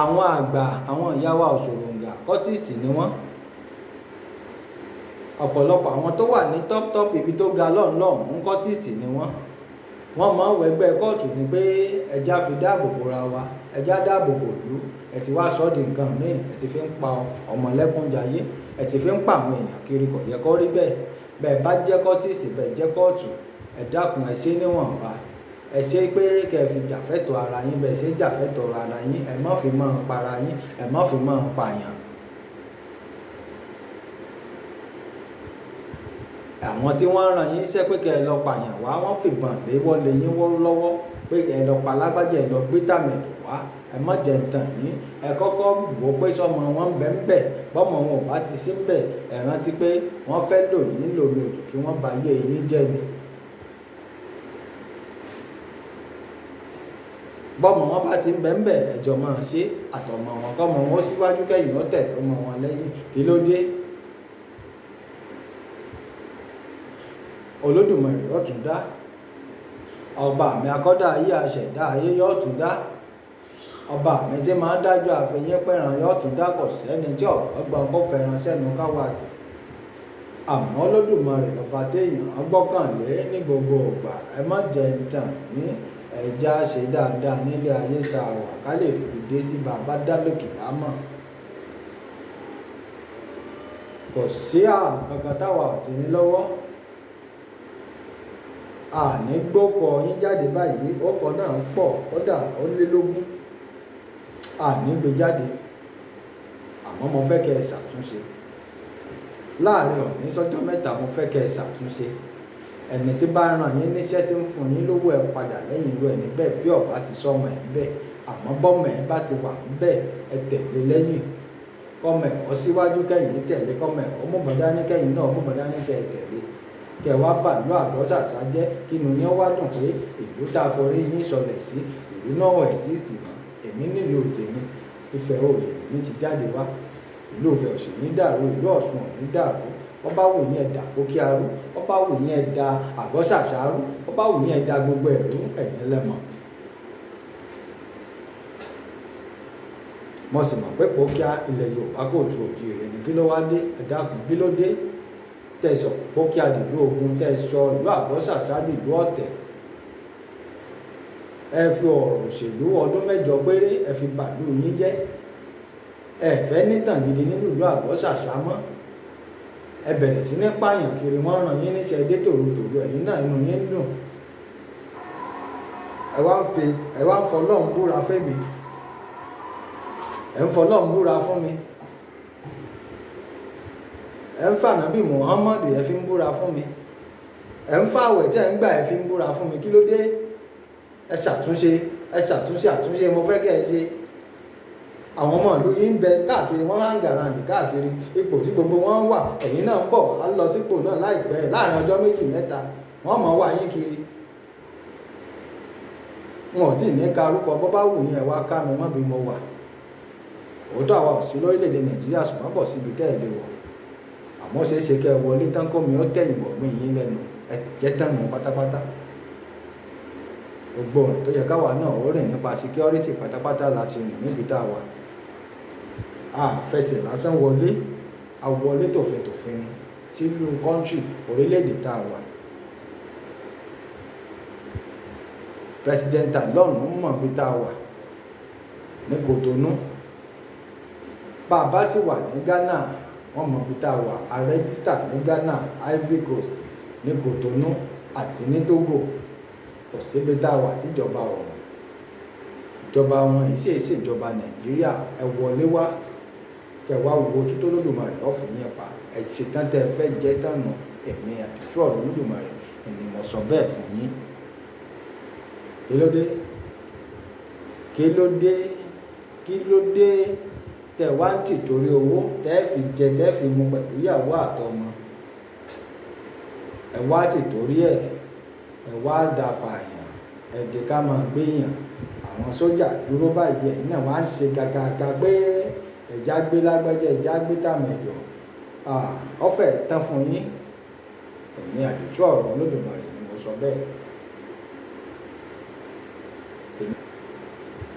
Àwọn àgbà, àwọn ìyá wa òṣòròǹgà, kọ́tìstì ni wọ́n. Ọ̀pọ̀lọpọ̀ àwọn tó wà ní top top ibi tó ga lọ́hùn-lọ́hùn, kọ́tìstì ni wọ́n. Wọ́n máa ń wẹgbẹ́ kóòtù ni pé ẹja fi dáàbò bora wa, ẹja dáàbò bò ìlú. Ẹ ti wá sọ di nǹkan míì, ẹ ti fi ń pa ọmọlẹ́kúnjayé, ẹ ti fi ń pa àwọn èèyàn kiri, kò yẹ kó rí bẹ́ẹ̀. Bẹ́ẹ̀ bá jẹ́ kọ́tìstì, bẹ́ẹ̀ jẹ́ kóòtù, ẹ dákun ẹ ṣe níwọ̀nba. Ẹ ṣe pé kẹ́ ẹ fi jàfẹ́tọ̀ ara yín, bẹ́ẹ̀ ṣe jàfẹ́tọ̀ ara yín, ẹ má fi máa para yín, ẹ má fi máa pààyàn. Àwọn tí wọ́n rán yín iṣẹ́ pé kẹ́ ẹ lọ pààyàn wá, wọ́n fìbọn léwọ́ lé yín wọ́ lọ́wọ́ pé ẹ lọ pa lágbájá, ẹ lọ gbé tàmẹ̀dò wá. Ẹ má jẹ́ ntàn yín. Ẹ kọ́kọ́ wò pé sọmọ wọn ń bẹ ń bẹ̀, bọ́mọ wọn ò bá ti sí ń bẹ̀, ẹ rántí pé wọ́n fẹ́ lò yín lòlò òjò kí wọ́n ba ayé yín jẹ́ ni. Bọ́mọ wọn bá ti ń bẹ ń bẹ̀, ẹjọ́ máa ṣe àtọmọ wọn, kọ́mọ wọn ó síwájú kẹ́yìn ó tẹ̀lé ọmọ wọn lẹ́yìn. Kí ló dé? Olódùmarè ó tún dá. Ọba mi akọ́dá ayé aṣẹ̀dá ayé yóò tún dá. Ọba mi tí máa ń dájọ́ àfẹyín pẹ̀ràn yóò tún dá. Kò sẹ́ni tí ọ̀gbọ́n kó fẹ́ràn sẹ́nu káwá tì. Àmọ́ Olódùmarè lọ́ba téèyàn gbọ́kànlé ní gbogbo ìgbà. Ẹ má jẹ́ ntàn yín. Ẹja ṣe dáadáa nílé ayé tá a wà ká lè ríbi dé sí bàbá dá lókè á mọ̀. Kò sí àrùn kankan táwa ò ti ní lọ́wọ́. A ní gbókọ̀ yín jáde báyìí, ókọ náà ń pọ̀, kódà ó lé lógún. A ní gbé jáde. Àmọ́ mo fẹ́ kí ẹ ṣàtúnṣe. Láàárín òní sọ́jọ́ mẹ́ta, mo fẹ́ kí ẹ ṣàtúnṣe. Ẹni tí bá rán yín níṣẹ́ tí ń fún yín lówó, ẹ padà lẹ́yìn irú ẹni bẹ́ẹ̀ bí ọ̀bá ti sọmọ ẹ̀ bẹ́ẹ̀. Àmọ́ bọ́mọ ẹ̀ bá ti wà bẹ́ẹ̀, ẹ tẹ̀lé lẹ́yìn. Kọ́mọ ẹ̀ ó síwájú kẹ́yìn tẹ̀lé, kọ́mọ ẹ̀ ó mú bọ̀dá ní kẹ́yìn náà, mú bọ̀dá ní kẹ́ ẹ tẹ̀lé. Kẹ́ ẹ wá bàlú àgọ́ ṣàṣà jẹ́ kí inú yín wá dùn pé ìlú tá a forí yín sọlẹ̀ sí, ìlú náà ò exist mọ́. Èmi nílùú tèmi, Ifẹ̀ òye lèmi ti jáde wá. Ìlú Ifẹ̀ ò sì ní dàrú, ìlú Ọ̀ṣun ò ní dàrú. Ó bá wù yín ẹ dà Pókí arú, ó bá wù yín ẹ dà àgọ́ ṣàṣà rú, ó bá wù yín ẹ dà gbogbo ẹ̀rú, ẹ̀yin lẹ mọ̀. Mo sì mọ̀ pé Pókíá ilẹ̀ Yorùbá kò ju òjìrè ní. Kí ló wá dé? Ẹ dákun, kí ló dé? Tẹ sọ Pókíá dìlú ogun, tẹ sọ ìlú àgọ́ ṣàṣà dìlú ọ̀tẹ̀. Ẹ fi ọ̀rọ̀ òṣèlú ọdún mẹ́jọ péré, ẹ fi bàlú yín jẹ́. Ẹ fẹ́ nítàn gidi nínú ìlú Àgọ́-Ṣàṣà mọ́. Ẹ bẹ̀rẹ̀ sí ní pààyàn kiri, wọ́n ràn yín níṣẹ́ dé tòrutòru, ẹ̀yin náà inú yín ń dùn. Ẹ wá ń fi, ẹ wá ń fọlọ́run búra fún mi. Ẹ ń fọlọ́run búra fún mi. Ẹ ń fànàbí Muhammad ẹ fi ń búra fún mi. Ẹ ń fàwẹ̀ tẹ́ ń gbà ẹ fi ń búra fún mi. Kí ló dé? Ẹ ṣàtúnṣe, ẹ ṣàtúnṣe, àtúnṣe mo fẹ́ kí ẹ ṣe. Àwọn ọmọ ìlú yìí ń bẹ káàkiri, wọ́n hang around káàkiri. Ipò tí gbogbo wọn wà, ẹ̀yin náà ń bọ̀, á lọ sípò náà láìpẹ́ láàrin ọjọ́ méjì mẹ́ta. Wọ́n mọ̀ wá yín kiri. Wọn ò tí ì ní ka orúkọ, bó bá wù yín ẹ wá ká mi mọ́ bí mo wà. Òótọ́ àwa ò sí lórílẹ̀-èdè Nàìjíríà ṣùgbọ́n kò síbi tẹ́ ẹ lè wọ̀. Àmọ́ ṣe é ṣe kí ẹ wọlé tán kó mi ó tẹ̀yìn wọ̀gbìn yín lẹ́nu. Ẹ jẹ́ tán nù pátápátá. Gbogbo ọ̀rìn tó yẹ káwa náà ó rìn nípa security pátápátá láti rìn níbi tá a wà. A fẹsẹ̀ lásán wọlé, a wọlé tòfintòfin ni sílùú country orílẹ̀-èdè tá a wà. President Talon mọ̀ bí tá a wà ní Cotonou. Bá a bá sì wà ní Ghana, wọ́n mọ̀ bí tá a wà. A register ní Ghana, Ivory Coast, ní Cotonou àti ní Togo. Kò síbi tá a wà tí ìjọba ò mọ̀. Ìjọba wọn yìí ṣe é ṣèjọba Nàìjíríà. Ẹ wọlé wá, kẹ wá wo ojú tó Olódùmarè ó fi yín pa. Ẹ ṣetán tẹ fẹ́ jẹ́ tán nù. Èmi àtúntò ọ̀rọ̀ Olódùmarè ni mo sọ bẹ́ẹ̀ fún yín. Kí ló dé? Kí ló dé? Kí ló dé? Tẹ wá ń tì torí owó tẹ́ fi jẹ tẹ́ fi mu pẹ̀lú ìyàwó àtọmọ. Ẹ wá tì torí ẹ̀, ẹ wá dàpọ̀ àyàn, ẹ dé ká máa gbé yàn. Àwọn sójà dúró báyìí, ẹ̀yin náà wá ń ṣe gàgàgà pé ẹ̀já gbé lágbájá, ẹ̀já gbé tàmẹ̀dọ̀. Ó fẹ́ tán fún yín. Èmi àdìtú ọ̀rọ̀ Olódùmarè ni mo sọ bẹ́ẹ̀.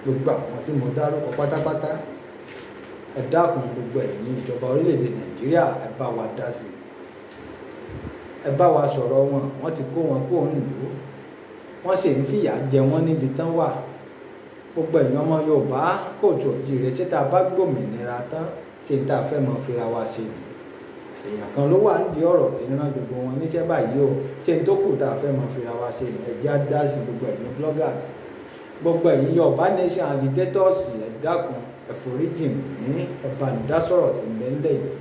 Gbogbo àwọn tí mo dárúkọ pátápátá, ẹ dákun gbogbo ẹ̀yin ìjọba orílẹ̀-èdè Nàìjíríà, ẹ bá wa dá sí i. Ẹ bá wa sọ̀rọ̀ wọn, wọ́n ti kó wọn kúrò nílùú. Wọ́n sì ń fìyà jẹ wọ́n níbi tán wà. Gbogbo ẹ̀yin ọmọ Yorùbá kóòtù òjíire, ṣé tá a bá gbòmìnira tán, ṣé tá a fẹ́ mọ fira wa ṣe ni? Èèyàn kan ló wà nídìí ọ̀rọ̀ tí ń rán gbogbo wọn níṣẹ́ báyìí o. Ṣé n tó kù tá a fẹ́ mọ fira wa ṣe ni? Ẹ jẹ́ á dá sí gbogbo ẹ̀yin bloggers. Gbogbo ẹ̀yin Yorùbá Nation agitators, ẹ dákun, ẹ foríjì mí, ẹ bá ń dá sọ̀rọ̀ tí ń bẹ ńlẹ̀ yìí.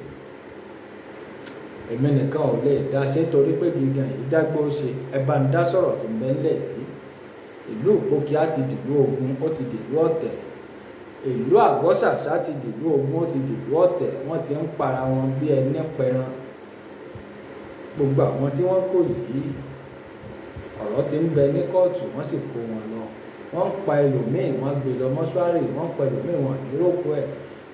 Èmi nìkan ò lè dá ṣe torí pé gígan yìí dágbó ṣe. Ẹ bá ń dá sọ̀rọ̀ tí ń bẹ ńlẹ̀ yìí. Ìlú Ìpókíà ti dìlú ogun, ó ti dìlú ọ̀tẹ̀. Ìlú Àgọ́-Ṣàṣà ti dìlú ogun, ó ti dìlú ọ̀tẹ̀. Wọ́n ti ń para wọn bí ẹni pẹran. Gbogbo àwọn tí wọ́n kó yìí, ọ̀rọ̀ tí ń bẹ ní kóòtù, wọ́n sì kó wọn lọ. Wọ́n ń pa ẹlòmíì, wọ́n gbé lọ mọ́ṣúárì, wọ́n ń pa ẹlòmíì, wọ́n ní rókò ẹ̀.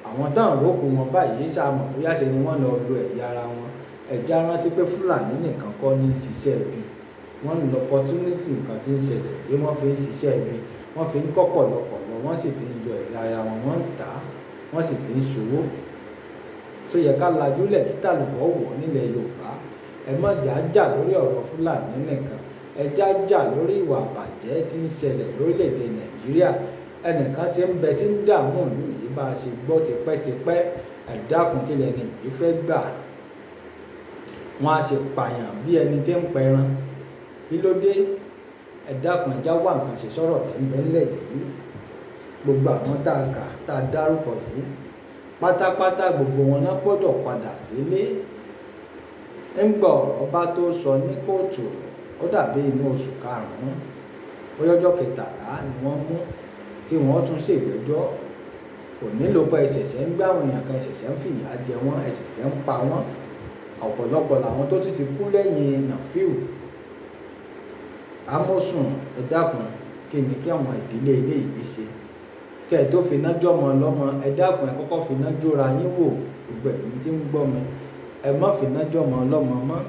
Àwọn táwọn rókò wọn báyìí ṣá mọ̀ bóyá ṣe ni wọ́n lọ lo ẹ̀yà ara wọn. Ẹ jẹ́ á rántí pé Fúlàní nìkan kọ́ ní ṣiṣẹ́ ibi. Wọ́n ń lo opportunity nǹkan tí ń ṣẹlẹ̀ yìí, wọ́n fi ń ṣiṣẹ́ ibi, wọ́n fi ń kọ́ pọ̀lọpọ̀lọ, wọ́n sì fi ń yọ ẹ̀yà ara wọn, wọ́n ń tà á, wọ́n sì fi ń ṣòwò. Ṣó yẹ ká lajúlẹ̀ kí tàlùbọ̀ wọ̀ nílẹ̀ Yorùbá? Ẹ má jà jà lórí ọ̀rọ̀ Fúlàní nìkan. Ẹ já jà lórí ìwà àbàjẹ́ tí ń ṣẹlẹ̀ lórílẹ̀-èdè Nàìjíríà. Ẹnìkan tí ń bẹ tí ń dààmú ìlú yìí bá a ṣe gbọ́ tipẹ́tipẹ́. Ẹ dákun kí lẹni yìí fẹ́ gbà. Wọ́n á ṣe pààyàn bí ẹni tí ń pẹran. Kí ló dé? Ẹ dákun, ẹ já wá nǹkan ṣe sọ̀rọ̀ tí ń bẹ ńlẹ̀ yìí. Gbogbo àwọn tá a kà, tá a dárúkọ yìí, pátápátá gbogbo wọn náà gbọ́dọ̀ padà sílé. Ńgbà ọ̀rọ̀ bá tó sọ ní kóòtù, ó dàbí inú oṣù karùn-ún, bóyá ọjọ́ kẹtàlá ni wọ́n mú tí wọ́n tún ṣègbẹ́jọ́. Kò nílò pé ẹ ṣẹ̀ṣẹ̀ ń gbá àwọn èèyàn kan, ẹ ṣẹ̀ṣẹ̀ ń fìyà jẹ wọ́n, ẹ ṣẹ̀ṣẹ̀ ń pa wọ́n. Ọ̀pọ̀lọpọ̀ làwọn tó tún ti kú lẹ́yìn Nafiu Amosun. Ẹ dákun, kí ni kí àwọn ìdílé ilé yìí ṣe? Kẹ́ ẹ tó finá jọ́mọ lọ́mọ, ẹ dákun, ẹ kọ́kọ́ finá jóra yín wò. Gbogbo ẹ̀yin tí ń gbọ́ mi, ẹ má finá jọ́mọ lọ́mọ mọ́.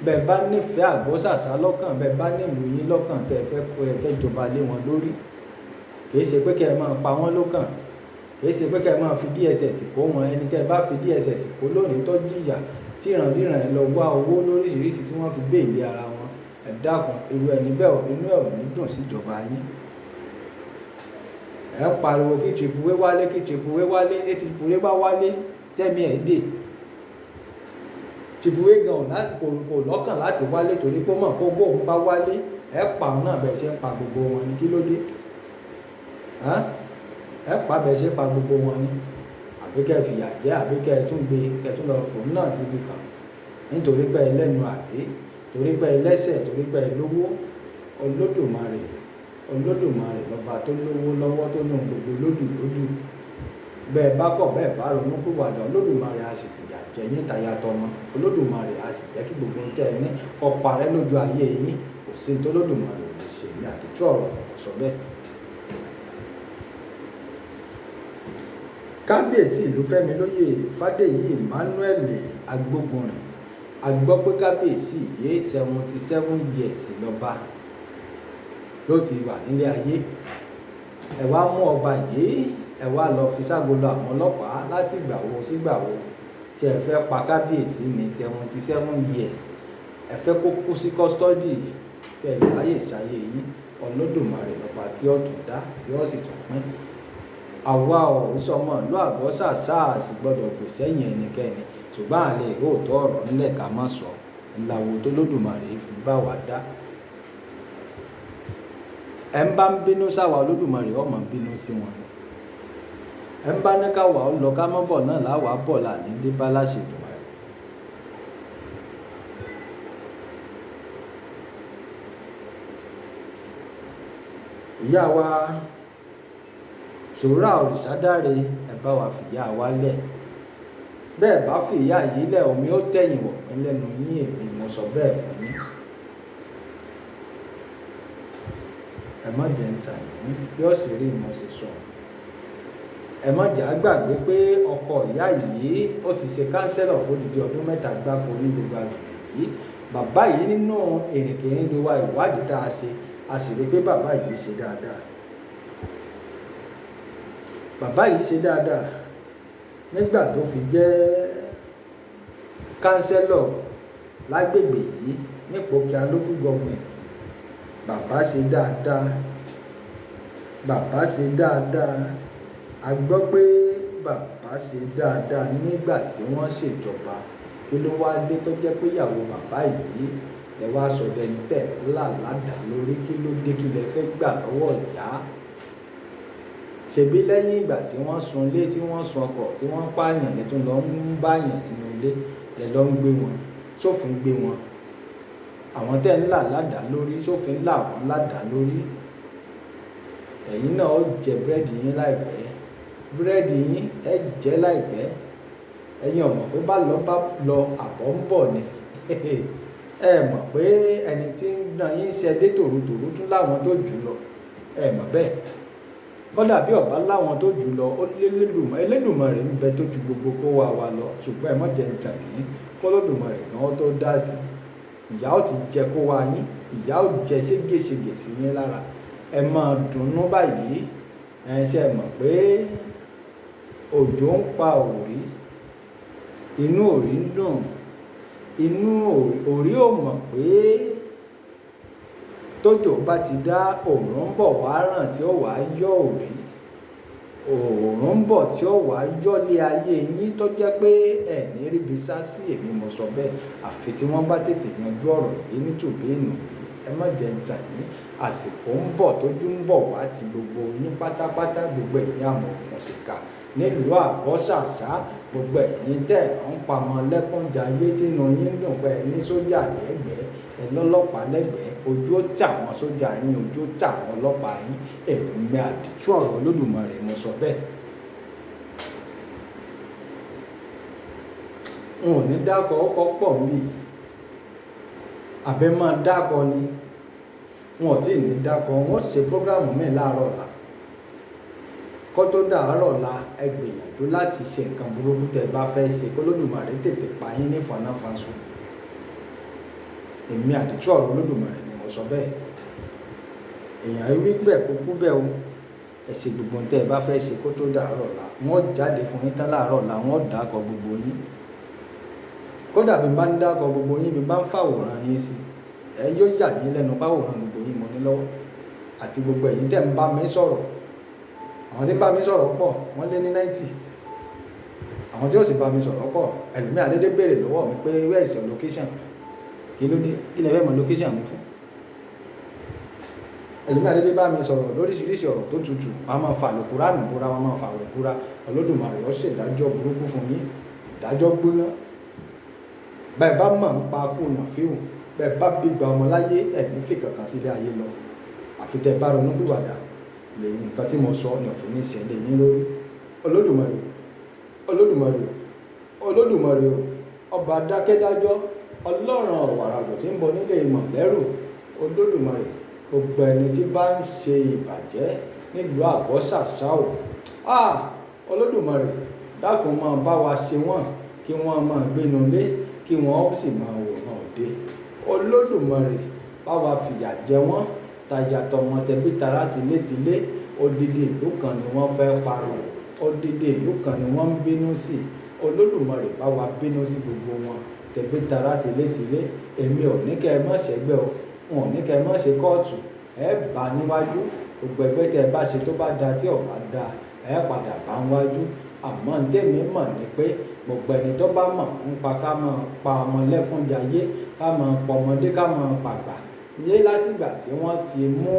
Bẹ́ẹ̀ bá nífẹ̀ẹ́ Àgọ́-Ṣàṣà lọ́kàn, bẹ́ẹ̀ bá nílùú yín lọ́kàn tẹ́ ẹ fẹ́ kó ẹ fẹ́ jọba lé wọn lórí. Kì í ṣe pé kí ẹ máa pa wọ́n lọ́kàn. Kì í ṣe pé kí ẹ máa fi DSS kó wọn. Ẹni tẹ́ ẹ bá fi DSS kó lónìí tó jìyà, tí ìrandíran ẹ lọ wá owó lóríṣiríṣi tí wọ́n fi béèlì ara wọn. Ẹ dákun, irú ẹni bẹ́ẹ̀ inú ẹ̀ ò ní dùn sí ìjọba yín. Ẹ ń pariwo kí Triple A wálé, kí Triple A wálé. Ẹ Triple A bá wálé, tẹ́mi ẹ̀ dè. Triple A gan kò lọ́kàn láti wálé torí pé ó mọ̀ pé bóun bá wálé, ẹ pa òun náà bẹ́ẹ̀ ṣe ń pa gbogbo wọn ni. Kí ló dé? Ẹ pa bẹ́ẹ̀ ṣe ń pa gbogbo wọn ni. Àbí kẹ́ fìyà jẹ, àbí kẹ́ tún gbé, kẹ́ tún lọ fòun náà síbi kan. Nítorí pé ẹ lẹ́nu àbí, torí pé ẹ lẹ́sẹ̀, torí pé ẹ lówó. Olódùmarè, Olódùmarè lọ́ba tó lówó lọ́wọ́, tó ní ohun gbogbo lódù lódù. Bẹ́ẹ̀ bá kọ̀, bẹ́ẹ̀ bá ronú pìwàdà, Olódùmarè á sì fìyà jẹ yín taya tọmọ. Olódùmarè á sì jẹ́ kí gbogbo ohun tẹ́ ẹ ní kó parẹ́ lójú ayé yín. Kò sí ohun tó Olódùmarè ò lè ṣe ní àdìtú ọ̀rọ̀ ni mo sọ bẹ́ẹ̀. Kábíyèsí ìlú Fẹ́mi lóyè Fádèyí Emmanuel Agbógunrìn. A gbọ́ pé kábíyèsí yìí 77 years lọ́ba ló ti wà nílé ayé. Ẹ wá mú ọba yìí, ẹ wá lọ fi ságolo àwọn ọlọ́pàá láti ìgbà wo sígbà wo. Ṣé ẹ fẹ́ pa kábíyèsí ní 77 years? Ẹ fẹ́ kó kú sí custody kí ẹ lè ráyè ṣayé yín. Olódùmarè lọ́ba tí ó tún dá, yóò sì tún pín. Àwa ò sọmọ ìlú Àgọ́ ṣàṣà sì gbọdọ̀ gbè sẹ́yìn ẹnikẹ́ni, ṣùgbọ́n a lè rí òótọ́ ọ̀rọ̀ ńlẹ̀ ká má sọ. Ńlá wo tó Olódùmarè fi bá wa dá. Ẹ ń bá ń bínú sáwa, Olódùmarè ó máa bínú sí wọn. Ẹ ń bá ní ká wà ó lọ ká mọ́ bọ̀ náà láwàá bọ̀ là ní dé bá láṣẹ Èdùmàrè. Ìyá wa Ṣòwòrà Òrìṣàdáre, ẹ bá wa fìyà wa lẹ̀. Bẹ́ẹ̀ bá fìyà yìí lẹ̀, omi ó tẹ̀yìn wọ̀gbìn lẹ́nu yín, èmi mo sọ bẹ́ẹ̀ fún yín. Ẹ má jẹ́ ń tàn yín, bí ó ṣe rí mo ṣe sọ. Ẹ má jẹ́ á gbàgbé pé ọkọ ìyá yìí ó ti ṣe kánsẹ́lọ̀ fún odidi ọdún 3 gbáko ní gbogbo agbègbè yìí. Bàbá yìí nínú ìrìnkèrindò wa ìwádìí tá a ṣe, a sì rí pé bàbá yìí ṣe dáadáa. Bàbá yìí ṣe dáadáa nígbà tó fi jẹ́ kánsẹ́lọ̀ lágbègbè yìí ní Ìpókíà local government. Bàbá ṣe dáadáa. Bàbá ṣe dáadáa. A gbọ́ pé bàbá ṣe dáadáa nígbà tí wọ́n ṣèjọba. Kí ló wá dé tó jẹ́ pé ìyàwó bàbá yìí lẹ wá sọ dẹni tẹ̀ ńlá ládàá lórí? Kí ló dé? Kí lẹ fẹ́ gbà lọ́wọ́ ìyá? Ṣebí lẹ́yìn ìgbà tí wọ́n sun ilé, tí wọ́n sun ọkọ̀, tí wọ́n pààyàn, lẹ tún lọ ń báyàn nínú ilé, lẹ lọ ń gbé wọn, sófin gbé wọn. Àwọn tẹ́ ńlá ládàá lórí, sófin là wọ́n ládàá lórí. Ẹ̀yin náà ó jẹ búrẹ́dì yín láìpẹ́. Búrẹ́dì yín ẹ jẹ láìpẹ́. Ẹ̀yin ò mọ̀ pé bá lọ bá lọ àbọ̀ ń bọ̀ ni. Ẹ mọ̀ pé ẹni tí ń rán yín ṣe dé tòrutòru tún láwọn tó jù lọ. Ẹ mọ̀ bẹ́ẹ̀. Kódà bí ọ̀bá láwọn tó jù lọ, ó lé Elédùmarè ń bẹ tó ju gbogbo kó wa wa lọ. Ṣùgbọ́n ẹ má jẹ́ ń tàn yín, kó Olódùmarè gan tó dá sí. Ìyá ó ti jẹ kó wa yín, ìyá ó jẹ ségesège sí yín lára. Ẹ máa dùnnú báyìí. Ẹ ṣe mọ̀ pé òjò ń pa òrí, inú òrí ń dùn. Inú òrí ò mọ̀ pé tójò bá ti dá, òòrùn ń bọ̀ wá ràn tí ó wá yọ òrí. Òòrùn ń bọ̀ tí ó wá yọ́lé ayé yín tó jẹ́ pé ẹ ní ríbi sá sí, èmi mo sọ bẹ́ẹ̀. Àfi tí wọ́n bá tètè yanjú ọ̀rọ̀ yìí ní tùbí-ìnùbí. Ẹ má jẹ́ ń tàn yín. Àsìkò ń bọ̀ tójú ń bọ̀ wá ti gbogbo yín pátápátá, gbogbo ẹ̀yin amọ̀òkùnṣìkà nílùú Àgọ́ ṣàṣà, gbogbo ẹ̀yin tẹ́ ń pamọ́ lẹ́kúnjayé tínú yín dùn pé ẹ ní sójà lẹ́gbẹ̀ẹ́, ẹ lọ́lọ́pàá lẹ́gbẹ̀ẹ́. Ojú ó tì àwọn sójà yín, ojú ó tì àwọn ọlọ́pàá yín. Èmi àdìtú ọ̀rọ̀ Olódùmarè mo sọ bẹ́ẹ̀. N ò ní dákọ, ó kọ́ pọ̀ mí. Àbẹ́ máa dákọ ni. N ò tí ì ní dákọ, wọ́n ṣe prógrámù mi láàárọ̀ ọ̀la. Kó tó dàárọ̀ ọ̀la, ẹ gbìyànjú láti ṣe nǹkan burúkú tẹ bá fẹ́ ṣe kó Olódùmarè tètè pa yín ní fọnáfọnṣu. Èmi àdìtú ọ̀rọ̀ Olódùmarè ni mo sọ bẹ́ẹ̀. Èèyàn wí bẹ́ẹ̀ kó kú bẹ́ẹ̀ o. Ẹ ṣe gbogbo ohun tẹ bá fẹ́ ṣe kó tó dàárọ̀ ọ̀la. Wọ́n jáde fún yín tán láàárọ̀ ọ̀la, wọ́n dákọ gbogbo yín. Kódà bí n bá ń dákọ gbogbo yín, bí n bá ń fàwòrán yín sí, ẹ yóò yà yín lẹ́nu páwòrán gbogbo yín mo ní lọ́wọ́. Àti gbogbo ẹ̀yin tẹ́ ń bá mi sọ̀rọ̀. Àwọn tí ń bá mi sọ̀rọ̀ pọ̀, wọ́n lé ní 90. Àwọn tí ó sì bá mi sọ̀rọ̀ pọ̀, ẹlòmíì á dédé béèrè lọ́wọ́ mi pé where is your location? Kí ló dé? Kí lẹ fẹ́ mọ location mi fún? Ẹlòmíì á dédé bá mi sọ̀rọ̀ lóríṣiríṣi ọ̀rọ̀ tó tutù, wọ́n á máa fa àlùkùránì búra, wọ́n á máa fa àwẹ̀ búra. Olódùmarè ó ṣèdájọ́ burúkú fún yín, ìdájọ́ gbóná. Bẹ́ẹ̀ bá mọ̀ ń pa kú Nàfíù, bẹ́ẹ̀ bá bí gba ọmọ láyé, ẹ̀ ní fi kankan sílé ayé lọ. Àfi tẹ bá ronú pìwàdà, lèyìn nǹkan tí mo sọ ni òfin ní ṣẹlẹ̀ yín lórí. Olódùmarè, Olódùmarè, Olódùmarè o, ọba dákẹ́dájọ́, Ọlọ́run ọ̀wàràjò tí ń bọ nílé ìmọ̀ lẹ́rù. Olódùmarè, gbogbo ẹni tí bá ń ṣe ìbàjẹ́ nílùú Àgọ́ Ṣàṣà o. Ah! Olódùmarè, dákun máa bá wa ṣe wọ́n, kí wọ́n máa gbénu lé, kí wọ́n sì máa wòran òde. Olódùmarè, bá wa fìyà jẹ wọ́n, taya tọmọ tẹbí tará tilétilé. Odidi ìlú kan ni wọ́n fẹ́ parun, odidi ìlú kan ni wọ́n ń bínú sí. Olódùmarè bá wa bínú sí gbogbo wọn, tẹbí tará tilétilé. Èmi ò ní kẹ́ ẹ má ṣẹgbẹ́ o, n ò ní kẹ́ ẹ má ṣe kóòtù, ẹ bá níwájú. Gbogbo ẹgbẹ́ tẹ bá ṣe tó bá da tí ò bá da, ẹ padà bá níwájú. Àmọ́ n tèmi mọ̀ ni pé gbogbo ẹni tó bá mọ̀ ń pa ká máa pa ọmọ lẹ́kún jayé, ká máa pa ọmọdé, ká máa pàgbà. Yé láti ìgbà tí wọ́n ti mú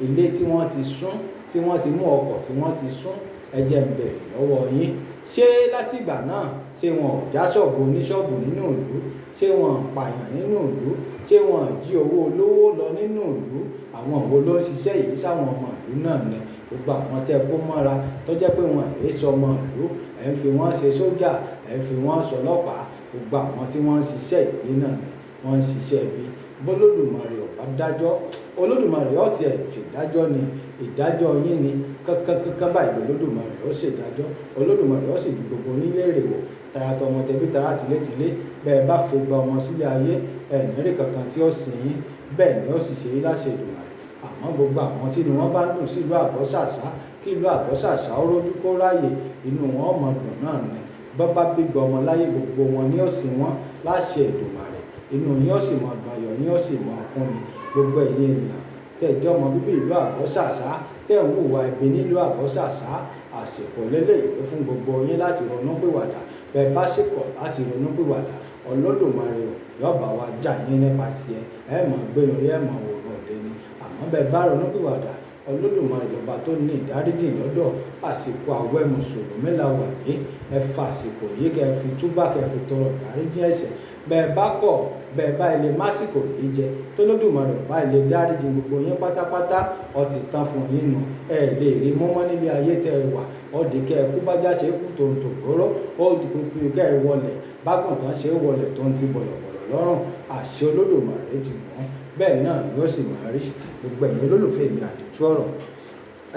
ilé tí wọ́n ti sún, tí wọ́n ti mú ọkọ̀ tí wọ́n ti sún, ẹ jẹ́ n bèrè lọ́wọ́ yín. Ṣé láti ìgbà náà, ṣé wọn ò já ṣọ́ọ̀bù oníṣọ́ọ̀bù nínú ìlú? Ṣé wọn ò pààyàn nínú ìlú? Ṣé wọn ò jí owó olówó lọ nínú ìlú? Àwọn wo ló ń ṣiṣẹ́ yìí sáwọn ọmọ ìlú náà ni? Gbogbo àwọn tẹ kó mọ́ra tó jẹ́ pé wọn è sọmọ ìlú, ẹ̀ ń fi wọ́n ṣe sójà, ẹ̀ ń fi wọ́n ṣọlọ́pàá. Gbogbo àwọn tí wọ́n ń ṣiṣẹ́ yìí náà ni wọ́n ń ṣiṣẹ́ ibi. Bólódùmarè ò bá dájọ́, Olódùmarè ó tiẹ̀ ṣèdájọ́ ni, ìdájọ́ yín ni. Kankan kankan báyìí Olódùmarè ó ṣèdájọ́, Olódùmarè ó sì bi gbogbo yín léèrè wò. Taya tọmọ tẹbí tará tilétilé, bẹ́ẹ̀ bá fi gba ọmọ sílé ayé, ẹ̀ ní rí kankan tí ó sìn yín, bẹ́ẹ̀ ni ó sì ṣe yín láṣẹ Èdùmàrè. Àmọ́ gbogbo àwọn tí inú wọn bá dùn sí ìlú Àgọ́ Ṣàṣà, kí ìlú Àgọ́ Ṣàṣà ó rójú kó ráyè, inú wọn ó mọ dùn náà ni. Bọ́ bá bí gba ọmọ láyé, gbogbo wọn ni ó sìn wọ́n láṣẹ Èdùmàrè. Inú yín ó sì mọ dùn, ayọ̀ yín ó sì mọ kún ni. Gbogbo ẹ̀yin èèyàn tẹ́ jẹ́ ọmọ bíbí ìlú Àgọ́ Ṣàṣà, tẹ́ ń hùwà ibi nílùú Àgọ́ Ṣàṣà, àsìkò lélẹ̀yìí fún gbogbo yín láti ronú pìwàdà. Bẹ́ẹ̀ bá sì kọ̀ láti ronú pìwàdà, Olódùmarè ò yóò bá wa jà yín nípa tiẹ̀. Ẹ mọ̀ gbénu lé, ẹ mọ̀ wòran òde ni. Àmọ́ bẹ́ẹ̀ bá ronú pìwàdà, Olódùmarè lọ́ba tó ní ìdáríjì lọ́dọ̀. Àsìkò àwẹ̀ Mùsùlùmí la wà yìí. Ẹ fa àsìkò yìí kẹ́ fi túbà, kẹ́ fi tọrọ ìdáríjì ẹ̀ṣẹ̀. Bẹ́ẹ̀ bá kọ̀, bẹ́ẹ̀ bá ilé másìkò yìí jẹ, tólódùmarè ò bá ilé dáríjì gbogbo yín pátápátá, ó ti tán fún yín nù. Ẹ lè rí mọ́mọ́ nílé ayé tẹ wà. Ó di kẹ́ ẹ kú bájá ṣe kú tó ń tò gbóró, ó di kúkú kẹ́ ẹ wọlẹ̀, bágùntàn ṣe wọlẹ̀ tó ń ti bọ̀lọ̀bọ̀lọ̀ lọ́rùn. Àṣẹ Olódùmarè ti gbọ́n. Bẹ́ẹ̀ náà ni ó sì máa rí. Gbogbo ẹ̀yin olólùfẹ́ mi àdìtú ọ̀rọ̀,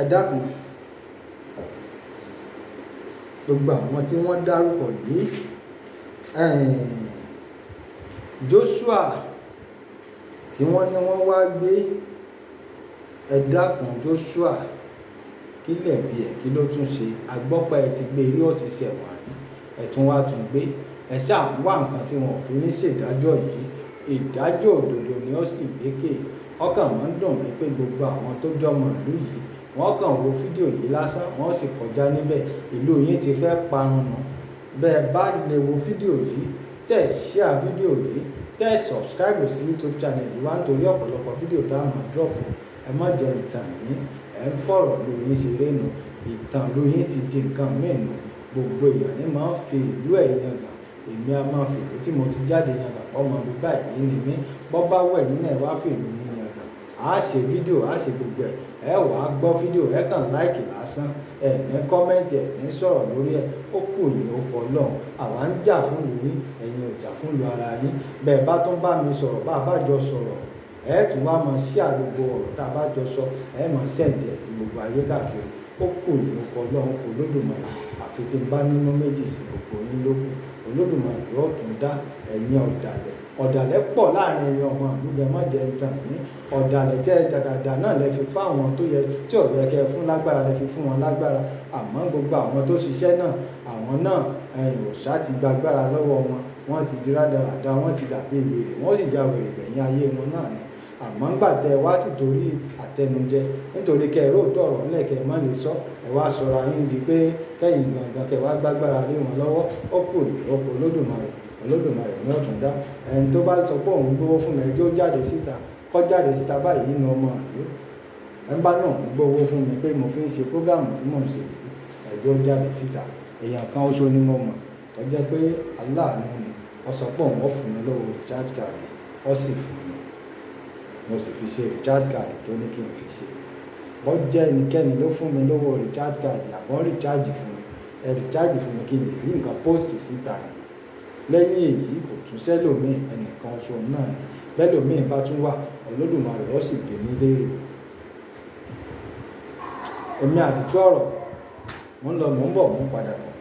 ẹ dákun. Gbogbo àwọn tí wọ́n dárúkọ yìí, Joshua tí wọ́n ní wọ́n wá gbé, ẹ dákun Joshua, kí lẹ̀bi ẹ̀, kí ló tún ṣe? Agbọ́pẹ́ ẹ ti gbé rí, ó ti ṣẹ̀wọ̀n rí, ẹ tún wá tún gbé. Ẹ ṣáà ń wá nǹkan tí wọn ò fi ní ṣèdájọ́ yìí. Ìdájọ́ òdodo ni ó sì lékè. Ọkàn wọn ń dùn mí pé gbogbo àwọn tó jọmọ ìlú yìí, wọ́n kàn wo fídíò yìí lásán, wọ́n sì kọjá níbẹ̀. Ìlú yín ti fẹ́ parun nù. Bẹ́ẹ̀ bá lè wo fídíò yìí, tẹ̀ share fídíò yìí, tẹ̀ subscribe sí YouTube channel wa nítorí ọ̀pọ̀lọpọ̀ fídíò tá a máa drop. Ẹ má jẹ ìtàn yín, ẹ ń fọ̀rọ̀ lu yín ṣeré nù. Ìtàn lu yín ti di nǹkan mìíràn nù. Gbogbo èèyàn ní máa ń fi ìlú ẹ̀ yangàn. Èmi a máa fi ìlú tí mo ti jáde yangàn pọ̀ mọ́ bí báyìí ni mí. Bọ́ bá wẹ̀ yín náà wá fi ìlú yín yangàn. A ṣe fídíò, a ṣe gbogbo ẹ̀. Ẹ wà á gbọ́ fídíò, ẹ kàn like lásán. Ẹ ní comment, ẹ ní sọ̀rọ̀ lórí ẹ̀. Ó kù yín, ó kọ Ọlọ́run. Àwa ń jà fún ìlú yín, ẹ̀yin ò jà fún ìlú ara yín. Bẹ́ẹ̀ bá tún bá mi sọ̀rọ̀, bá bá jọ sọ̀rọ̀, ẹ tún wá máa share gbogbo ọ̀rọ̀ tá a bá jọ sọ, ẹ máa send ẹ̀ sí gbogbo ayé káàkiri. Ó kù yín, ó kọ Ọlọ́run, kò Olódùmarè. Àfi tí ń bá nínú méjì sí gbogbo yín ló kù. Olódùmarè yóò tún dá ẹ̀yin ọ̀dàlẹ̀. Ọ̀dàlẹ̀ pọ̀ láàrin ẹ̀yin ọmọ ìlú, ẹ má jẹ ìtàn yín. Ọ̀dàlẹ̀ jẹ́ dàdàdà náà lẹ fi fún àwọn tó yẹ, tí ò yẹ kí ẹ fún lágbára lẹ fi fún wọn lágbára. Àmọ́ gbogbo àwọn tó ṣiṣẹ́ náà, àwọn náà, ẹ̀yin òòṣà ti gba agbára lọ́wọ́ wọn. Wọ́n ti di rádaràda, wọ́n ti dàbí wèrè, wọ́n sì ya wèrè gbẹ̀yìn ayé wọn náà ni. Àmọ́ ńgbà tẹ wá ti torí àtẹnujẹ, nítorí kẹ róòtọ́ ọ̀rọ̀ ńlẹ̀ kẹ má lè sọ, ẹ wá sọra yín di pé kẹ́yìn gangan kẹ wá gbágbára lé wọn lọ́wọ́. Ó kù ìyókù Olódùmarè, Olódùmarè ní ọ̀tún dá. Ẹni tó bá sọ pé òun gbowó fún mi, ẹjọ́ jáde síta, kó jáde síta báyìí nínú ọmọ ìlú. Ẹni bá náà ń gbowó fún mi pé mo fi ń ṣe program tí mò ń ṣe yìí, ẹjọ́ jáde síta. Èèyàn kan oṣù ni mo mọ̀ tó jẹ́ pé aláàánú ni. Ó sọ pé òun ó fún mi lówó recharge card, ó sì fún mi. Mo sì fi ṣe recharge card tó ní kí n fi ṣe. Bó jẹ́ ẹnikẹ́ni ló fún mi lówó recharge card, àbọ̀ recharge fún mi, ẹ recharge fún mi kí n lè rí nǹkan post síta ni. Lẹ́yìn èyí kò tún sẹ́lòmíì, ẹnìkan oṣù náà ni. Bẹ́lòmíì bá tún wà, Olódùmarè ó sì bi mí léèrè. Èmi àdìtú ọ̀rọ̀, mò ń lọ, mò ń bọ̀, mò ń padà bọ̀.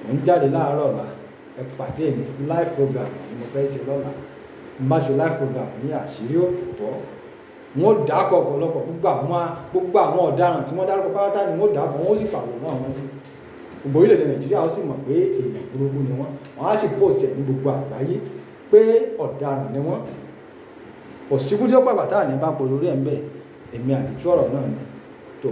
Mò ń jáde láàárọ̀ ọ̀la. Ẹ pàdé mi live program ni mo fẹ́ ṣe lọ́la. Mo bá ṣe live program ní àṣírí òtítọ́. Wọ́n ó dàkọ̀ ọ̀pọ̀lọpọ̀, gbogbo àwọn ọ̀daràn tí wọ́n dárúkọ pátá ni wọ́n ó dàkọ̀, wọ́n ó sì fàwòrán wọn sí. Gbogbo orílẹ̀-èdè Nàìjíríà ó sì mọ̀ pé èèyàn burúkú ni wọ́n. Wọ́n á sì post ẹ̀ ní gbogbo àgbáyé pé ọ̀daràn ni wọ́n. Kò síkú tí ó pàgbà táà ní bá pọ̀ lórí ẹ̀ ń bẹ̀. Èmi àdìtú ọ̀rọ̀ náà ni. Tó.